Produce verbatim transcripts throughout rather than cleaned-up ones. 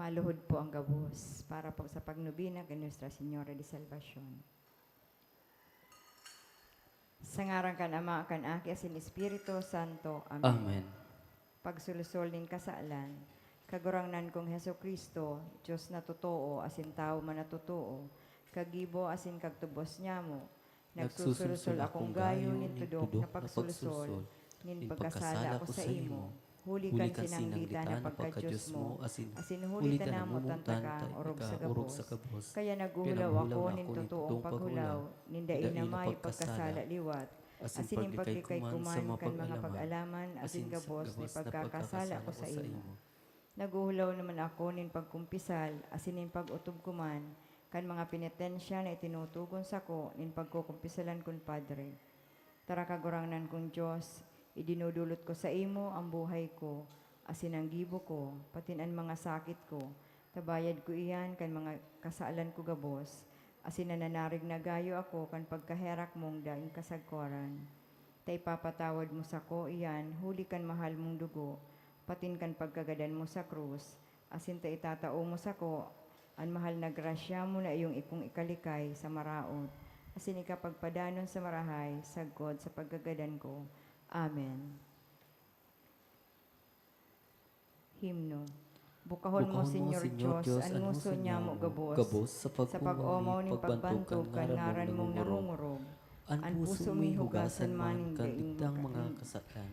Maluhod po ang gabos para po sa pagnobena kay Nuestra Señora de Salvacion. Sa ngaran kan Ama, kan Aki, asin Espiritu Santo. Amen. Amen. Pagsolusol nin kasalan. Kagurangnan kong Jesu-Cristo, Dios na totoo asin tawo man na totoo, kagibo asin kagtubos nyamo, nagsusulusol akong gayo nin tudok na pagsolusol nin pagkasala ko saimo, huli kan sinanglitan na pagka-Dios mo, asin huli ta namotan ta ka orog sa gabos. Kaya naghuhulaw ako nin totoong paghulaw, nin dai na mayo pagkasala liwat, asin nin paglikay kuman kan mga pag-alaman asin gabos na pagkakasala ko saimo. Naghuhulaw naman ako nin pagkumpisal asin nin pag-otob kuman kan mga penitensya na itinutugon sako nin pagkukumpisalan kun padre. Tara, Kagurangnan kong Dios, idinudulot ko saimo an buhay ko asin an gibo ko, patin an mga sakit ko, ta bayad ko iyan kan mga kasalan ko gabos, asin nananarig na gayo ako kan pagkaherak mong daing kasagkoran. Ta ipapatawad mo sako iyan huli kan mahal mong dugo, patin kan pagkagadan mo sa krus, asin ta itatao mo sako an mahal na grasya mo na iyong ikong ikalikay sa maraot, asin ikapagpadanon sa marahay, sagkod sa pagkagadan ko. Amen. Himno. Bukahon mo, Señor Dios, an ngoso nyamo gabos, sa pag-omaw nin pagbantog kan ngaran mong nangongorog. An puso mi hugasan man nin daing mga kasalan.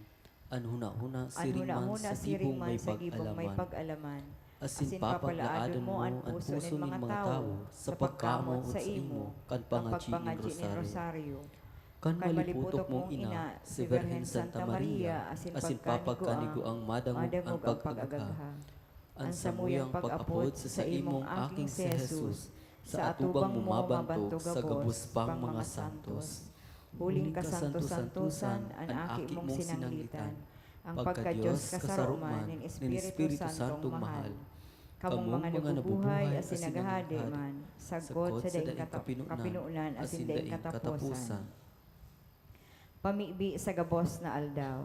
An hunahuna siring man sa gibong may pag-alaman, asin papalaadon mo an puso nin mga tawo sa pagkamoot saimo kan pangadyi nin rosaryo. Kan maliputok mong ina, si Birhen Santa Maria, asin pagkanigoang madangog an pag-agagha. An samuyang pag-apod sa saimong Aking si Jesus, sa atubang mo mabantog sa gabos pang mga santos. Huling kasanto-santosan an Aki mong sinanglitan, an pagka-Dios kasaro man nin Espiritu Santong mahal. Kamong mga nabubuhay asin naghahade man, sagkod sa daing kata-, kapinonan asin daing kataposan. Pamibi sa gabos na aldaw.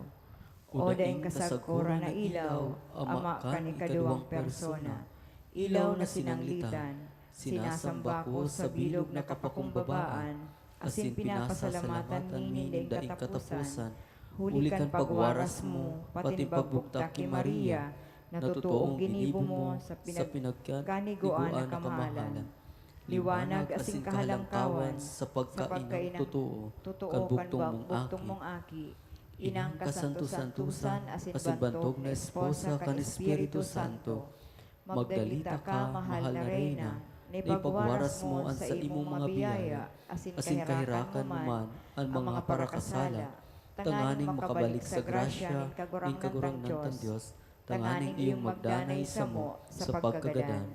O daing kasagkoran na ilaw, ama kan ikaduwang persona, ilaw na sinanglitan, sinasamba ko sa bilog na kapakumbabaan, asin pinapasalamatan mi nin daing kataposan, huli kan pagwaras mo, patin pagbugtak ki Maria, na totoong ginibo mo sa pinagkanigoan na kamahalan. Liwanag asin kahalangkawan sa pagkainang totoo kan bugtong mong Aki, Inang kasanto-santosan asin bantog na esposa kan Espiritu Santo. Magdalita ka, mahal na Reyna, na ipagwaras mo an saimong mga biyaya asin kaherakan mo man an mga parakasala, tanganing makabalik sa grasya nin Kagurangnan tang Dios, tanganing iyong magdanay samo sa pagkagadan.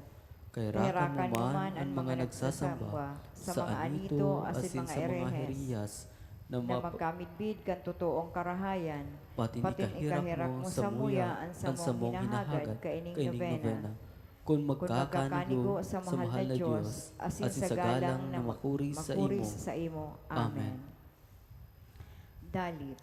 Kaherakan mo man an mga nagsasamba sa mga anito asin sa mga heriyas na map-, magkamidbid kan totoong karahayan, patin ikaherak mo samuya an samong hinahagad kaining nobena. Kun magkakanigo sa mahal na Dios asin sa galang na makuri saimo. Amen. Dalit.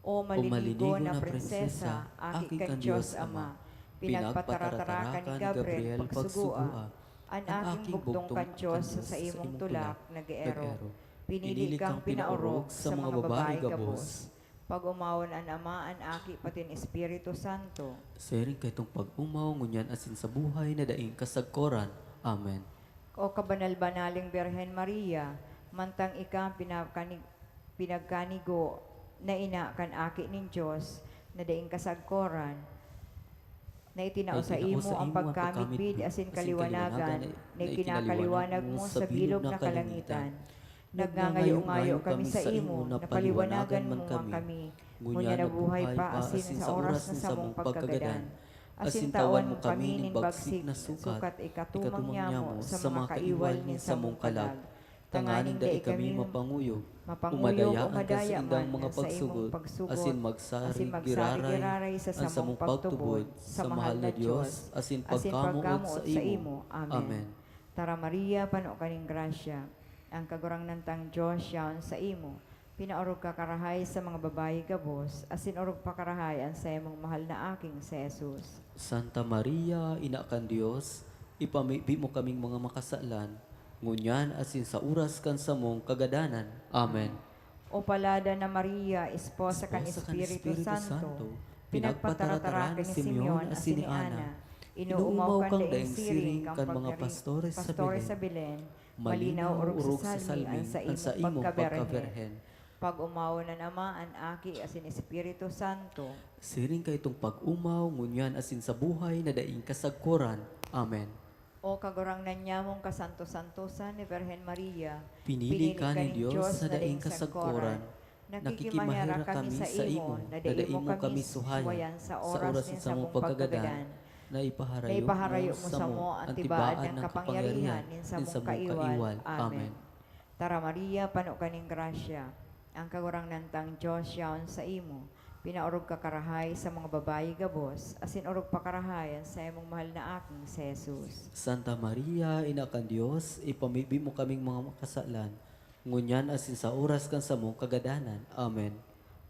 O maliligo na prinsesa, aki kan Dios Ama, pinagpataratara ka ni Gabriel pagsugoa an aking bugtong kan Dios sa saimong tulak na gaero. Pinili kang pinaorog sa mga babae gabos. Pag-omawon an Ama, an Aki, patin Espiritu Santo. Siring kaitong pag-omaw, ngunyan asin sa buhay na daing kasagkoran. Amen. O kabanal-banaling Birhen Maria, mantang ika an pinakani-, pinagkanigo na ina kan Aki nin Dios na daing kasagkoran, na itinao saimo an pagkamidbid asin kaliwanagan na ikinakaliwanag mo sa bilog na kalangitan. Nagngangayo-ngayo kami saimo na paliwanagan mo man kami, ngunyan na buhay pa asin sa oras na samong pagkagadan. Asin tawan mo kami nin bagsik na sukat ikatumang nyamo sa mga kaiwal nin samong kalag, tanganing dai kami mapanguyog, umadaya an saindang mga pagsugod, asin magsari giraray an samong pagtubod sa mahal na Dios asin pagkamoot saimo. Amen. Tara, Maria, pano ka nin grasya, an Kagurangnan tang Dios yaon saimo. Pinaorog ka karahay sa mga babayi gabos, asin orog pa karahay an saimong mahal na aking si Jesus. Santa Maria, Ina kan Dios, ipamibi mo kaming mga makasalan, ngunyan asin sa oras kan samong kagadanan. Amen. O palada na Maria, esposa kan Esposa kan Espiritu Espiritu Santo, Santo, pinagpataratara ka ni Simeon asin ni Ana, inuumaw kan daing siring kan mga pastores sa Belen, malinaw orog sa salmi an saimong pagkaberhen. Pag-umawon an Ama, an Aki, asin Espiritu Santo. Siring kaitong pag-umaw, ngunyan asin sa buhay na daing kasagkoran. Amen. O Kagurangnan nyamong kasanto-santosan ni Birhen Maria, Pinili ka nin Dios na daing kasagkoran, nakikimaherak kami sa imo na dai mo kami suhayan sa oras nin samong pagkagadan, na ipaharayo mo samo an tibaad na kapangyarihan nin samong kaiwal. Amen. Tara Maria, pano ka nin grasya, ang Kagurangnan tang Dios yaon saimo. Pinaorog ka karahay sa mga babayi gabos, asin orog pa karahay an saimong mahal na aking si Jesus. Santa Maria, Ina kan Dios, ipamibi mo kaming mga makasalan, ngunyan asin sa oras kan samong kagadanan. Amen.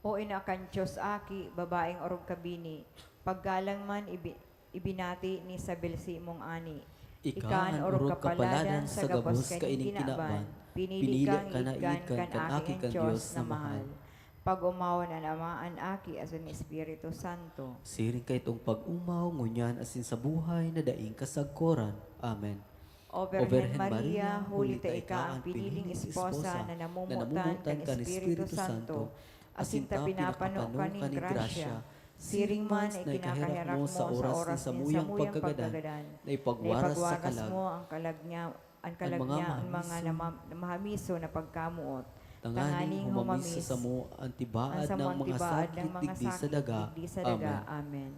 O Ina kan Dios Aki, babaeng orog kabini, paggalang man ibi- ibinati ni Isabel si imong ani. Ika an orog kapaladan sa gabos kaining kinaban, pinili ka na igkan kan Aki kan Dios na mahal. Pag-umawon an Ama, an Aki, asin Espiritu Santo. Siring kaitong pag-umaw, ngunyan asin sa buhay na daing kasagkoran. Amen. O Birhen Maria, huli ta ika an piniling esposa na namumutan kan Espiritu Santo, asin ta pinapano ka nin grasya, siring man na ikinakaherak mo sa oras nin samuyang pagkagadan, na ipagwaras mo an kalag niya, an kalag niya, an mga nama- mahamiso na pagkamoot, tanganing humamis sa samo an tibaad ng mga sakit digdi sa daga. Amen.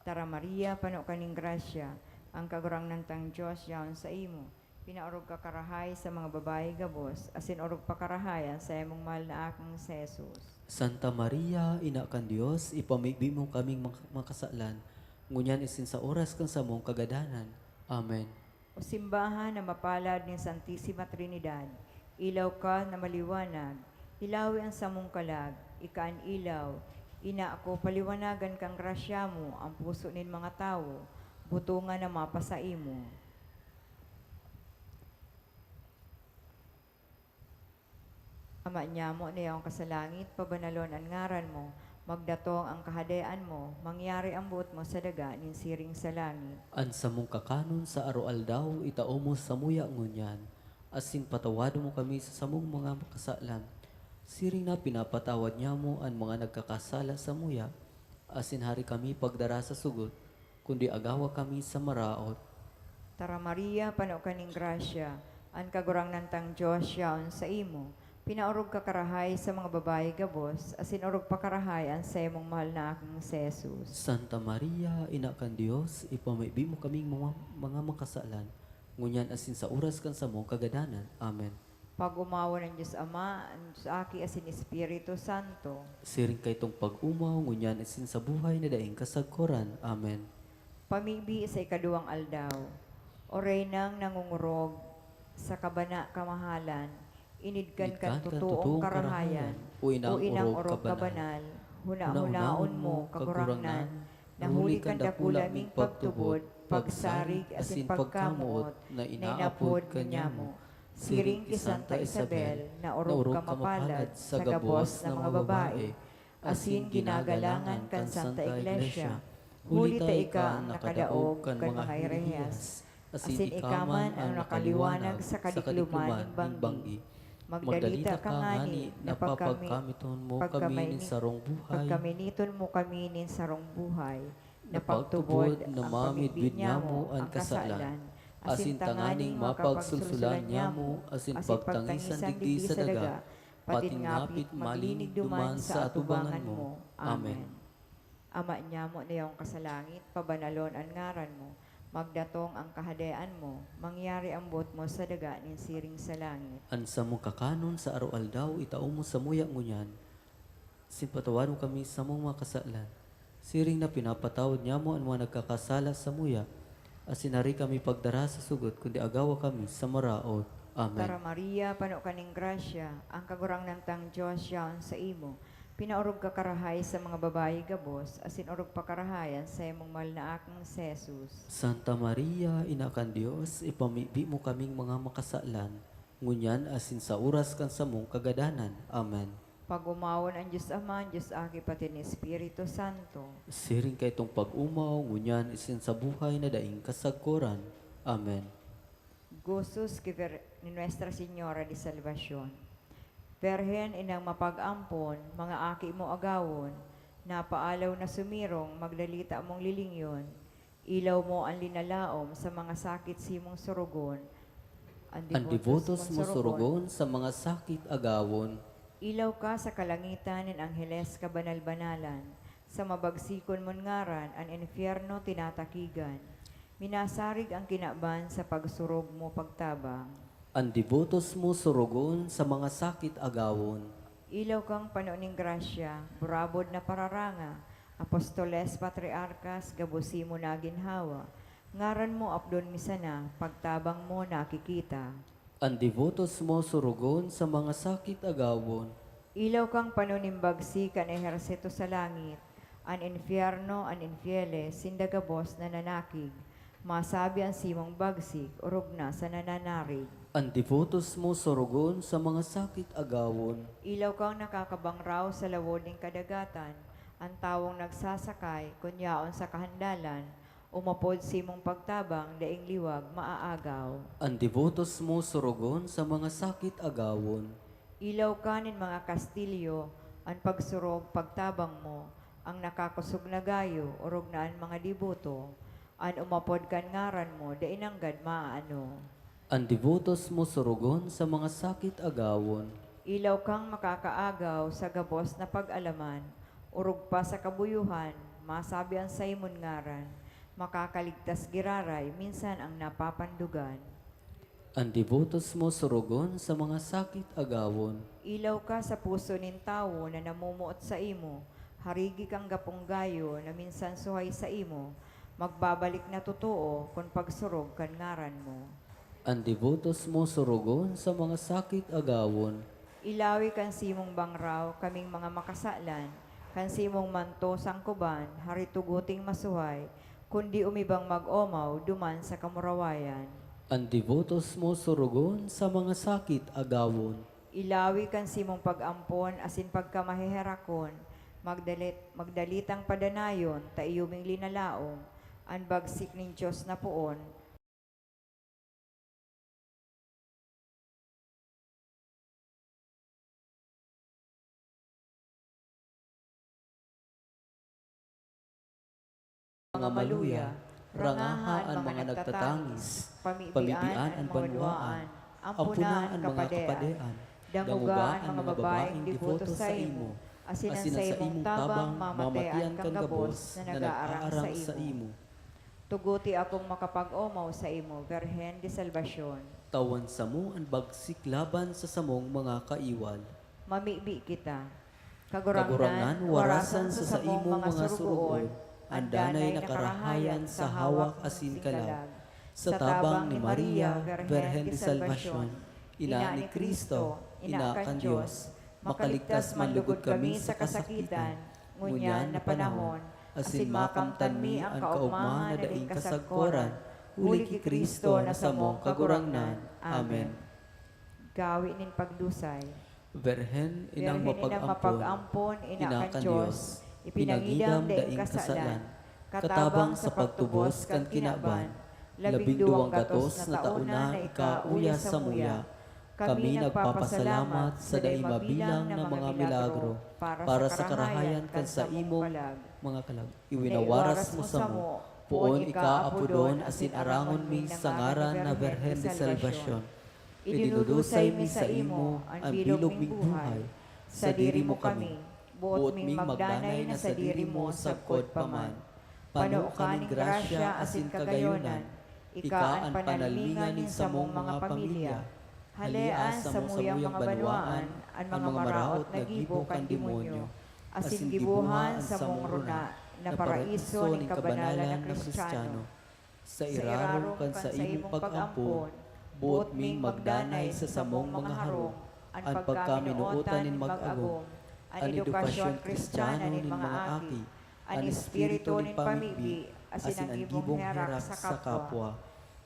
Tara Maria, pano ka nin grasya, ang Kagurangnan tang Dios yaon saimo. Pinaorog ka karahay sa mga babayi gabos, asin orog pa karahay an saimong mahal na aking si Jesus. Santa Maria, Ina kan Dios, ipamibi mo kaming mak- makasalan, ngunyan asin sa oras kan samong kagadanan. Amen. O simbahan na mapalad nin Santisima Trinidad, ilaw ka na maliwanag, hilawi an samong kalag, ika an ilaw. Ina ko, paliwanagan kan grasya mo an puso nin mga tawo, butongan na mapasaimo. Ama nyamo na yaon ka sa langit, pabanalon an ngaran mo, magdatong an kahadean mo, mangyari an boot mo sa daga nin siring sa langit. An samong kakanon sa aroaldaw, itao mo samuya ngunyan, asin patawadon mo kami sa samong mga kasalan, siring na pinapatawad nyamo an mga nagkakasala samuya, asin hari kami pagdara sa sugot, kundi agawa kami sa maraot. Tara Maria, pano ka nin grasya, an Kagurangnan tang Dios yaon saimo. Pinaorog ka karahay sa mga babayi gabos, asin orog pa karahay an saimong mahal na aking si Jesus. Santa Maria, Ina kan Dios, ipamibi mo kaming mga, mga makasalan, ngunyan asin sa oras kan samong kagadanan. Amen. Pag-umawon an Dios Ama, an Dios Aki, asin Espiritu Santo. Siring kaitong pag-umaw, ngunyan asin sa buhay na daing kasagkoran. Amen. Pamibi sa ikaduwang aldaw. O Reynang nangongorog sa kabana kamahalan, inidkan kan totoong karahayan, o Inang orog kabanal, hunahunaon mo, Kagurangnan, na huli kan dakula ming pagtubod, pagsarig asin pagkamoot na inaapod ka nyamo, siring ki Santa Isabel na orog ka mapalad sa gabos na mga babae, asin ginagalangan kan Santa Iglesia, huli ta ika an nakadaog kan mga herehiyas, asin ika man an nakaliwanag sa kadikloman nin banggi. Magdalita ka ngani na pagkami-, pagkami-, pagkaminiton mo kami nin sarong buhay. Pagkaminiton mo kami nin sarong buhay, na pagtubod na mamidbid nyamo an kasalan, asin tanganing mapagsulsulan nyamo asin pagtangisan digdi sa daga, patin ngapit malinig duman sa atubangan mo. Amen. Ama nyamo na yaon ka sa langit, pabanalon an ngaran mo. Magdatong an kahadean mo, mangyari an boot mo sa daga nin siring sa langit. An samong kakanon sa aroaldaw itao mo samuya ngunyan, asin patawadon mo kami samong mga kasalan, siring na pinapatawad nyamo an mga nagkakasala samuya, asin hari kami pagdara sa sugot, kundi agawa kami sa maraot. Amen. Tara, Maria, pano ka nin grasya, ang Kagurangnan tang Dios yaon saimo. Pinaorog ka karahay sa mga babayi gabos, asin orog pa karahay an saimong mahal na aki, si Jesus. Santa Maria, Ina kan Dios, ipamibi mo kaming mga makasalan, ngunyan asin sa oras kan samong kagadanan. Amen. Pag-omawon an Dios Ama, an Dios Aki, pati an Espiritu Santo. Siring kaitong pag-omaw, ngunyan, asin sa buhay na daing kasagkoran. Amen. Gozos ki Vir-, ni Nuestra Señora de Salvacion. Birhen, Inang mapag-ampon, mga aki mo agawon, napaalaw na sumirong, magdalita mong lilingyon, ilaw mo an linalaom sa mga sakit simong surugon, an An devotos devotos mo mo surugon. surugon sa mga sakit agawon. Ilaw ka sa kalangitan nin angheles kabanal-banalan, sa mabagsikon mon ngaran an infyerno tinatakigan. Minasarig an kinaban sa pagsurog mo pagtabang. An devotos mo surugon sa mga sakit agawon. Ilaw kang pano nin grasya, burabod na pararanga, apostoles, patriarkas, gabos mo naginhawa. Ngaran mo apdon mi sana, pagtabang mo nakikita. An devotos mo surugon sa mga sakit agawon. Ilaw kang pano nin bagsik kan ehersito sa langit, an infyerno, an infieles, sinda gabos nananakig. Masabi an simong bagsik, orog na sa nananarig. An devotos mo surugon sa mga sakit agawon. Ilaw kang nakakabangraw sa lawod nin kadagatan, an tawong nagsasakay, kun yaon sa kahandalan, umapod simong pagtabang, daing liwag maaagaw. An devotos mo surugon sa mga sakit agawon. Ilaw ka nin mga kastilyo, an pagsurog pagtabang mo, ang nakakosog na gayo, orog na an mga deboto, an umapod kan ngaran mo, dai nanggad maaano. An devotos mo surugon sa mga sakit agawon. Ilaw kang makakaagaw sa gabos na pag-alaman, orog pa sa kabuyohan, masabi an saimon ngaran, makakaligtas giraray, minsan ang napapandogan. An devotos mo surugon sa mga sakit agawon. Ilaw ka sa puso nin tawo na namomoot saimo, harigi kang gapong gayo na minsan suhay saimo, magbabalik na totoo kun pagsurog kan ngaran mo. An devotos mo surugon sa mga sakit agawon. Ilawi kan simong bangraw kaming mga makasalan, kan simong manto sangkoban, hari tuguting masuhay, kundi umibang mag-omaw duman sa kamurawayan. An devotos mo surugon sa mga sakit agawon. Ilawi kan simong pag-ampon asin pagkamaheherakon, magdalit-, magdalitang padanayon ta iyo ming linalaom an bagsik nin Dios na poon. Mga maluya, rangaha an mga nagtatangis, pamibian an banwaan, ampona an mga kapadean, dangoga an mga babaeng deboto saimo, asin an saimong tabang mamatean kan gabos na nag-aarang saimo. Tuguti akong makapag-omaw saimo, Birhen de Salvacion. Tawan samo an bagsik laban sa samong mga kaiwal. Mamibi kita. Kagurangnan, warasan sa saimong mga surugoon an danay na karahayan sa hawak asin kalag. Sa tabang ni Maria, Birhen de Salvacion, Ina ni Cristo, Ina kan Dios, makaligtas man lugod kami sa kasakitan, ngunyan na panahon, asin makamtan mi an kaogmahan na daing kasagkoran, huli ki Cristo na samong Kagurangnan. Amen. Gawi nin pagdusay. Birhen, Inang Birhen, Inang mapag-ampon, mapag-ampon, Ina Ina kan kan Dios, Dios, ipinangidam ipinangidam daing daing kasalan, kasalan, katabang sa pagtubos kan kinaban, labing duwang gatos na taon na ikauya samuya. Kami nagpapasalamat sa dai mabilang na mga milagro para sa karahayan kan saimong mga kalag. Iwinawaras mo samo, poon ika apodon asin arangon mi sa ngaran na Birhen de Salvacion. Idinudusay mi saimo an bilog ming buhay. Sadiri mo kami, boot ming magdanay na sadiri mo sagkod pa man. Pano ka nin grasya asin kagayonan, ika an panalmingan nin samong mga pamilya. Halea an samuyang mga banwaan an mga maraot na gibo kan demonyo, asin giboha an samong runa na paraiso nin kabanalan na Kristiyano. Sa irarom kan saimong pag-ampon, Boot ming magdanay sa samong mga harong an pagkaminootan nin mag-agom, an edukasyon Kristiyano nin mga aki, an espiritu nin pamibi, asin an gibong herak sa kapwa.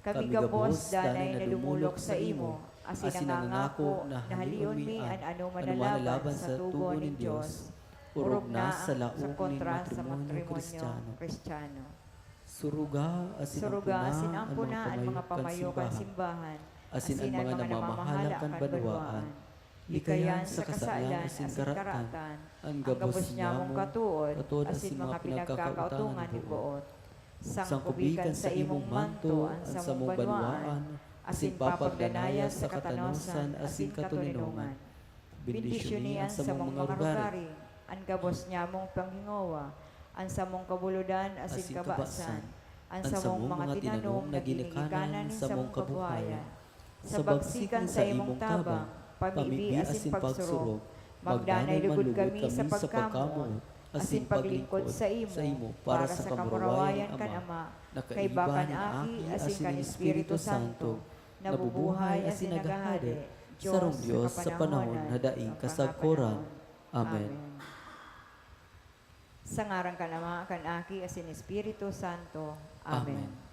Kami gabos danay na dumolok saimo, asin nangangako na halion mi an anoman na laban sa tugon nin Dios, orog na sa laog nin matrimonyo Kristiyano. Suruga asin Suruga asin ampona an mga pamayo kan simbahan, asin an mga namamahala kan banwaan. Likayan sa kasalan asin karatan an gabos nyamong katood asin mga pinagkakaotongan nin boot. Sangkubi kan saimong manto an samong banwaan asin papagdanaya sa katanosan asin katoninongan. Bendisyoni an samong mga rugari, an gabos nyamong panghingowa, an samong kabulodan asin kabasan, an samong mga tinanom na ginikanan nin samong kabuhayan. Sa bagsikan sa imong tabang, pamibi asin pagsurog, magdanay lugod kami sa pagkamoot asin paglingkod sa imo para sa kamurawayan kan Ama, kaiba kan Aki asin kan Espiritu Santo, nabubuhay asin naghahade, sarong Dios sa panahon na daing kasagkoran. Amen. Sa ngaran kan Ama, kan Aki, asin Espiritu Santo. Amen. Amen.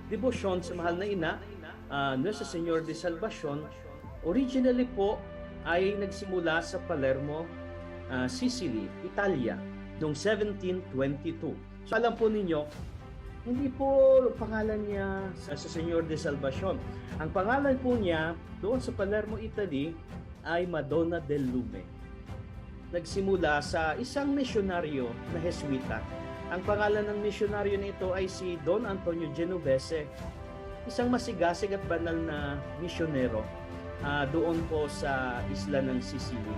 debosyon sa Mahal na Ina, ah, Nuestra Señor de Salvacion, originally po ay nagsimula sa Palermo, ah, Sicily, Italia, noong seventeen twenty-two. So, alam po ninyo, hindi po pangalan niya sa, sa Señor de Salvacion. Ang pangalan po niya doon sa Palermo, Italy, ay Madonna del Lume. Nagsimula sa isang misyonaryo na Heswita. Ang pangalan ng misyonaryo na ito ay si Don Antonio Genovese, isang masigasig at banal na misyonero, ah, doon po sa isla ng Sicily.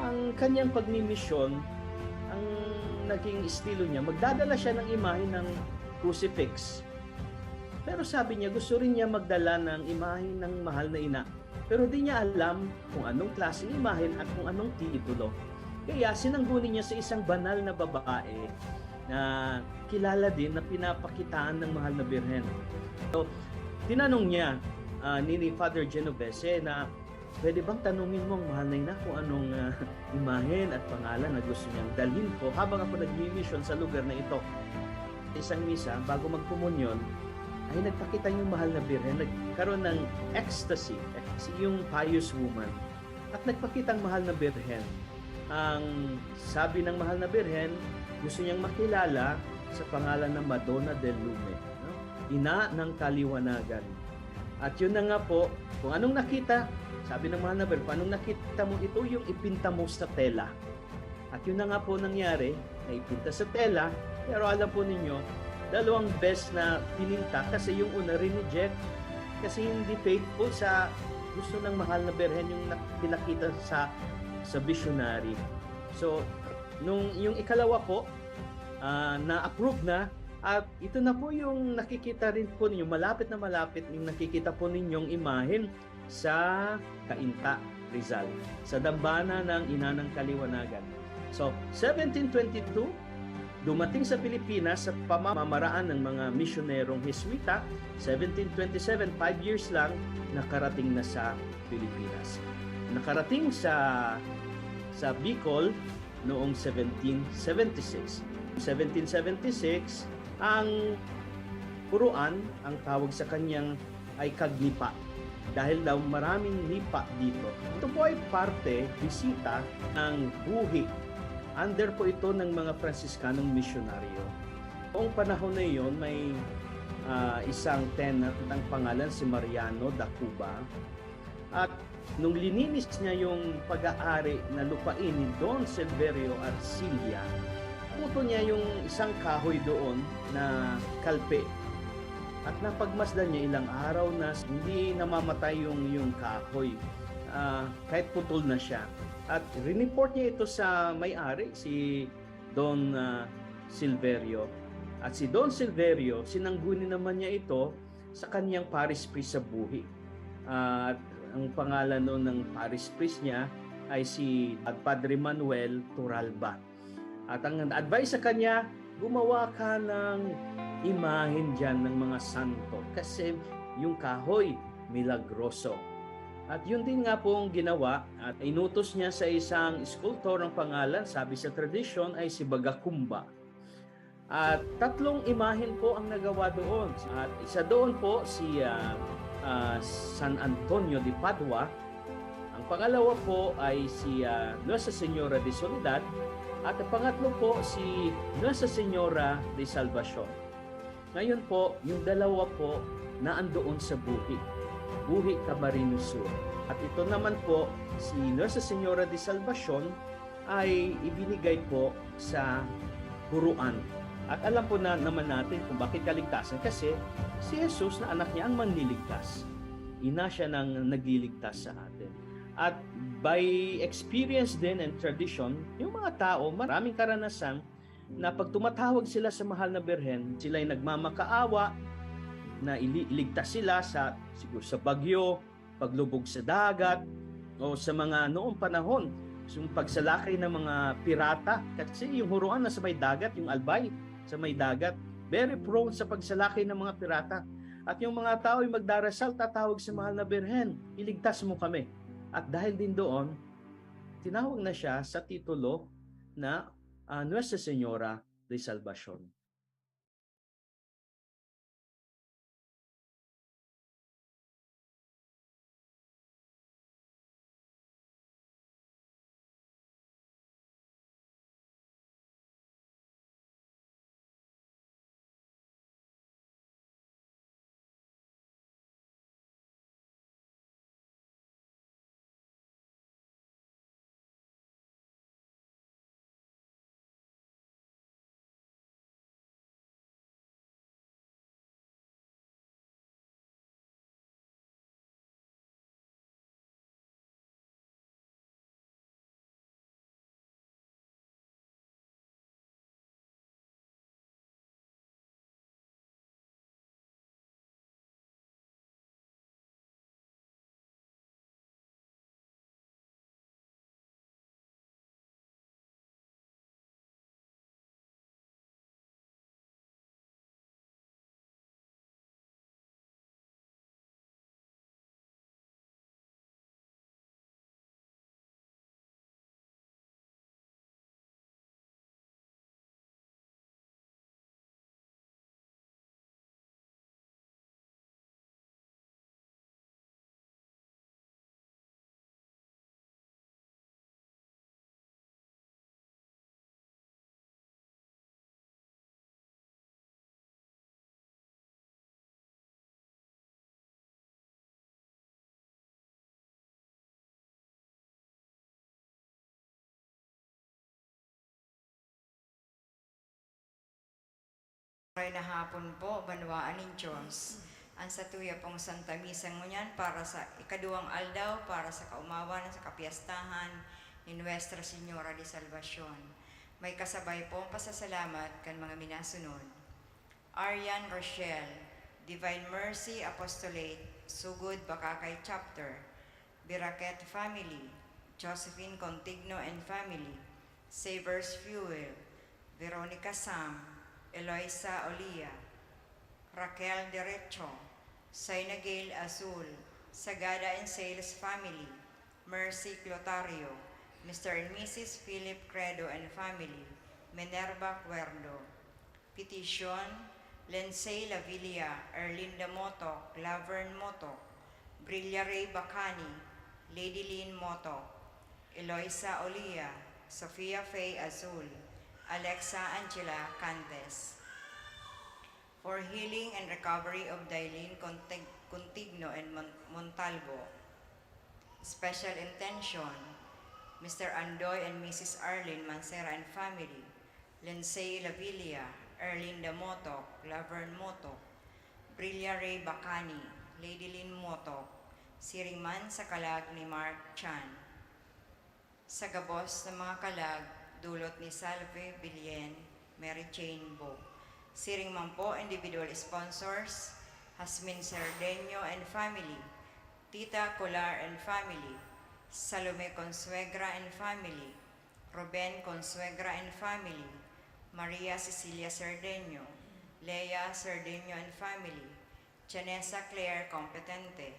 Ang kanyang pagmimisyon, ang naging estilo niya, magdadala siya ng imahe ng crucifix. Pero sabi niya, gusto rin niya magdala ng imahe ng Mahal na Ina. Pero di niya alam kung anong klaseng imahen at kung anong titulo. Kaya sinangguni niya sa isang banal na babae na kilala din na pinapakitaan ng Mahal na Birhen. So, tinanong niya, ah, ni, ni Father Genovese na, "Pwede bang tanungin mo ang Mahal na Ina kung anong, ah, imahen at pangalan na gusto niyang dalhin ko habang ako nagmimisyon sa lugar na ito?" Isang misa, bago magkomunyon, ay nagpakita yung Mahal na Birhen, nagkaroon ng ecstasy, ecstasy, yung pious woman. At nagpakita ang Mahal na Birhen. Ang sabi ng Mahal na Birhen, gusto niyang makilala sa pangalan ng Madonna del Lume, no? Ina ng Kaliwanagan. At yun na nga po, kung anong nakita, sabi ng Mahal na Birhen, "Kung anong nakita mo, ito yung ipinta mo sa tela." At yun na nga po nangyari, naipinta sa tela, pero alam po ninyo, dalawang bes na pininta kasi yung una rineject kasi hindi faithful sa gusto ng Mahal na Birhen yung nak-, pinakita sa, sa visionary. So, nung yung ikalawa po, ah, na-approve na, at ito na po yung nakikita rin po ninyo, malapit na malapit yung nakikita po ninyong imahen sa Cainta, Rizal, sa dambana ng Ina ng Kaliwanagan. So, seventeen twenty-two, dumating sa Pilipinas sa pamamaraan ng mga misyonerong Heswita. Seventeen twenty-seven, five years lang, nakarating na sa Pilipinas. Nakarating sa, sa Bicol noong seventeen seventy-six. Seventeen seventy-six, ang Puruan, ang tawag sa kanyang ay Kagnipa, dahil daw maraming nipa dito. Ito po ay parte, bisita ng Buhi. Under po ito ng mga Franciscanong misyonaryo. Noong panahon na iyon, may, ah, isang tenant, ang pangalan si Mariano da Cuba. At nung lininis niya yung pag-aari na lupain ni Don Silverio Arcilla, puto niya yung isang kahoy doon na kalpe. At napagmasdan niya, ilang araw na hindi namamatay yung, yung kahoy, ah, kahit putol na siya. At rineport niya ito sa may-ari, si Don, ah, Silverio. At si Don Silverio, sinangguni naman niya ito sa kaniyang parish priest sa Buhi. At ang pangalan noon ng parish priest niya ay si Padre Manuel Turalba. At ang advice sa kanya, "Gumawa ka ng imahen diyan ng mga santo, kasi yung kahoy, milagroso." At yun din nga pong ginawa, at inutos niya sa isang sculptor ng pangalan, sabi sa tradisyon, ay si Bagakumba. At tatlong imahen po ang nagawa doon. At isa doon po si, ah, ah, San Antonio de Padua. Ang pangalawa po ay si, ah, Nuestra Señora de Soledad. At ang pangatlo po si Nuestra Señora de Salvacion. Ngayon po, yung dalawa po na andoon sa Buhi, Buhi, Camarines Sur. At ito naman po, si Nuestra Señora de Salvacion ay ibinigay po sa Buruan. At alam po na naman natin kung bakit kaligtasan, kasi si Jesus na anak niya ang manliligtas. Ina siya ng nagliligtas sa atin. At by experience din and tradition, yung mga tao, maraming karanasan na pag tumatawag sila sa Mahal na Birhen, sila'y nagmamakaawa, na ili-, iligtas sila sa, siguro sa bagyo, paglubog sa dagat, o sa mga noong panahon, yung pagsalakay ng mga pirata. Kasi yung Huroan nasa may dagat, yung Albay sa may dagat. Very prone sa pagsalakay ng mga pirata. At yung mga tao ay magdarasal, tatawag sa Mahal na Birhen, "Iligtas mo kami." At dahil din doon, tinawag na siya sa titulo na, ah, Nuestra Señora de Salvacion. Maray na hapon po, banwaan nin Diyos. Ang satuya pong Santa Misa ngunyan para sa ikaduwang aldaw, para sa kaumawan sa kapiyastahan ni Nuestra Señora de Salvacion. May kasabay pong pasasalamat kan mga minasunod. Arian Rochelle, Divine Mercy Apostolate, Sugod, Bacacay Chapter, Biraquet family, Josephine Contigno and family, Savers Fuel, Veronica Sam, Eloisa Olia, Raquel Derecho, Saina Gail Azul, Sagada and Sales family, Mercy Clotario, Mister and Missus Philip Credo and family, Minerva Cuerdo. Petition, Lensay Lavilla, Erlinda Motok, Laverne Motok, Brilla Ray Bacani, Lady Lynn Motok, Eloisa Olia, Sofia Faye Azul, Alexa Angela Cantes. For healing and recovery of Dailin Contig-, Contigno and Mon-, Montalvo. Special intention, Mister Andoy and Missus Arlene Mancera and family, Lensay Lavilla, Erlinda Motok, Laverne Motok, Brilla Ray Bacani, Lady Lynn Motok, siring man sa kalag ni Mark Chan. Sa gabos na mga kalag, dulot ni Salve Billen, Mary Jane Bo. Siring man po individual sponsors, Jasmine Cerdeño and family, Tita Colar and family, Salome Consuegra and family, Ruben Consuegra and family, Maria Cecilia Cerdeño, Lea Cerdeño and family, Janessa Claire Competente,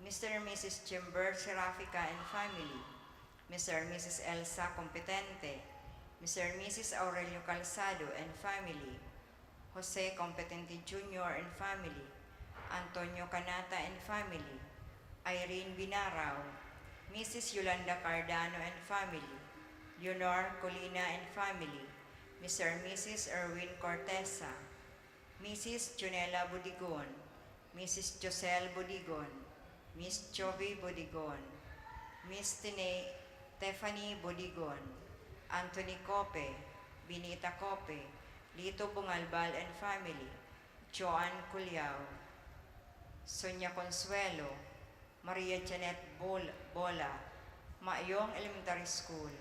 Mister and Missus Chimber Serafica and family, Mister and Missus Elsa Competente, Mister and Missus Aurelio Calzado and family, Jose Competente Junior and family, Antonio Canata and family, Irene Binarao, Missus Yolanda Cardano and family, Leonor Colina and family, Mister and Missus Erwin Cortesa, Missus Junela Budigon, Missus Josel Budigon, Miss Chovy Budigon, Miss Tine-, Tiffany Budigon, Anthony Cope, Benita Cope, Lito Bungalbal and family, Joan Culiao, Sonia Consuelo, Maria Janet Bol-, Bola, Mayong Elementary School,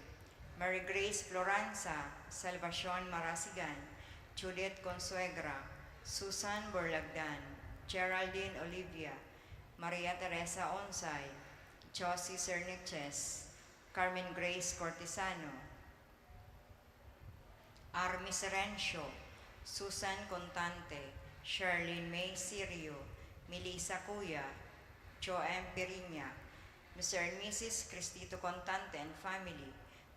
Mary Grace Floranza, Salvacion Marasigan, Judith Consuegra, Susan Borlagdan, Geraldine Olivia, Maria Teresa Onsay, Josie Serniches, Carmen Grace Cortesano, Army Serencio, Susan Contante, Sherlyn May Sirio, Melissa Cuya, Joem Piriña, Mister and Missus Cristito Contante and family,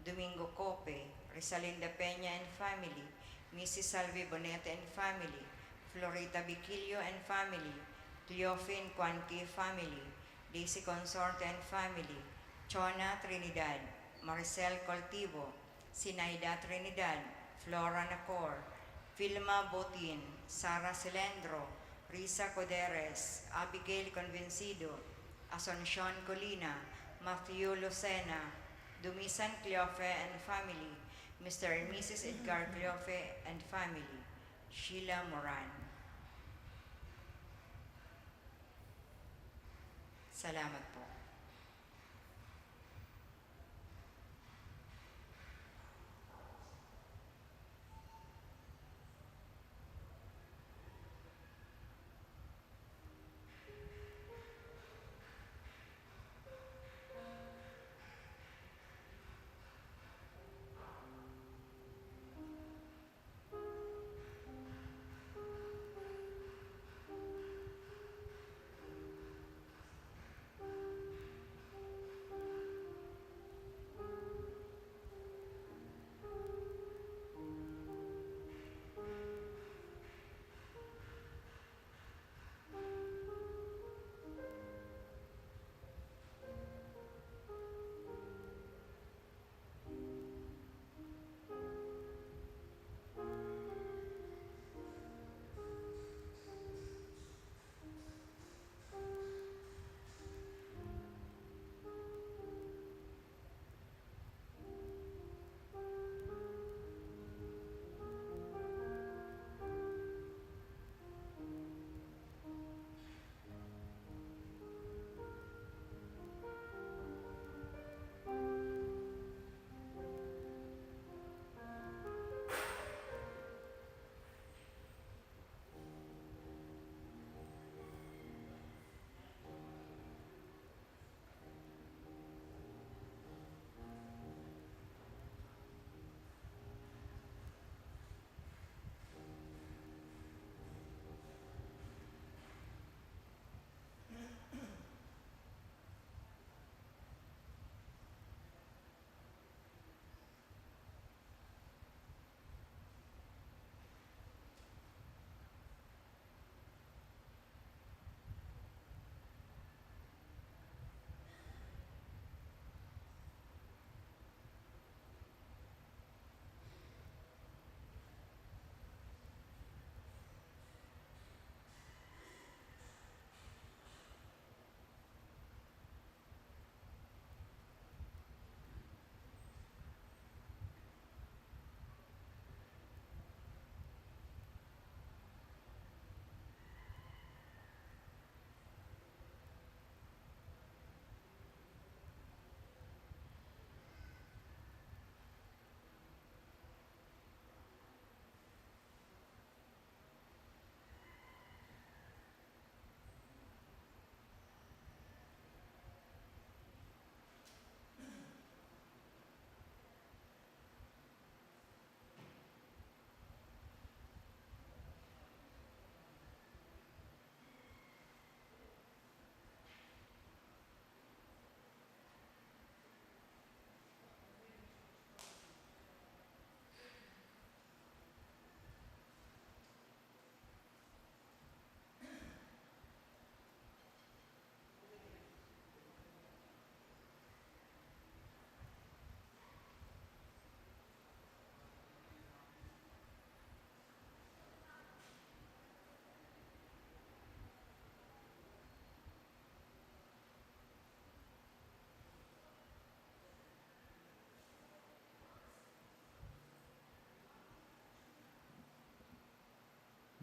Domingo Cope, Risalinda Peña and family, Missus Salvi Bonete and family, Florita Viquilio and family, Cleofin Cuanqui family, Daisy Consorte and family, Chona Trinidad, Maricel Coltivo, Sinaida Trinidad, Flora Nacor, Vilma Botin, Sara Cilendro, Risa Coderes, Abigail Convencido, Asuncion Colina, Matthew Lucena, Dumisan Cleofe and family, Mister and Missus Edgar Cleofe and family, Sheila Moran. Salamat po.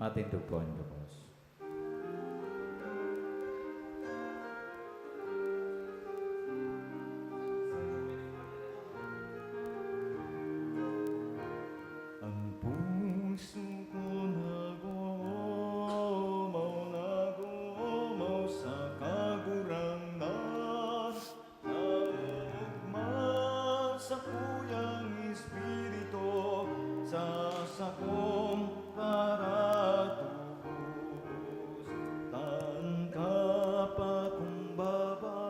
Matindog po an gabos. An puso ko nag-oomaw, nag-oomaw sa Kagurangnan. Naoogma sa kuyang Espiritu sa sakong paratubos. Tan kapakumbaba,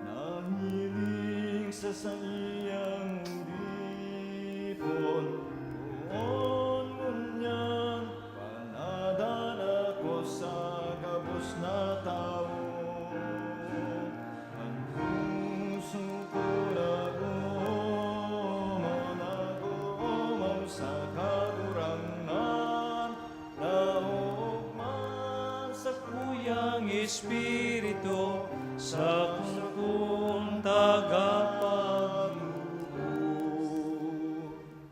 nahiling sa saiyang oripon, poon ngunyan panadan ako sa gabos na tawo. An puso ko nag-oomaw, nag-oomaw sa Kagurangnan, naoogma sa kuyang Espiritu, sa sakong tagapagtubod.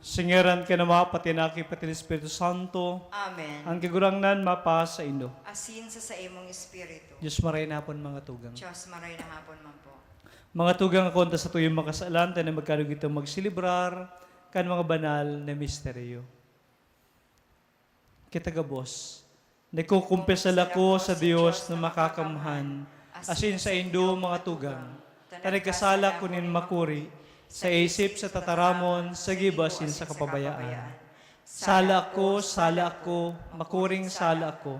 Sa ngaran kan Ama, pati na Aki, pati na Espiritu Santo. Amen. An Kagurangnan mapasaindo. Asin sa saimong espiritu. Diyos maray na hapon, mga tugang. Diyos maray na hapon man po. Mga tugang, ako ta satuyang makasalan, tayo na magkadugi itong magselebrar kan mga banal na misteryo. Kita gabos, nagkukumpesal ako sa Dios na makakamhan, asin saindo, mga tugang, ta nagkasala ako nin makuri, sa isip, sa tataramon, sa gibo asin sa kapabayaan. Sala ako, sala ako, makuring sala ako.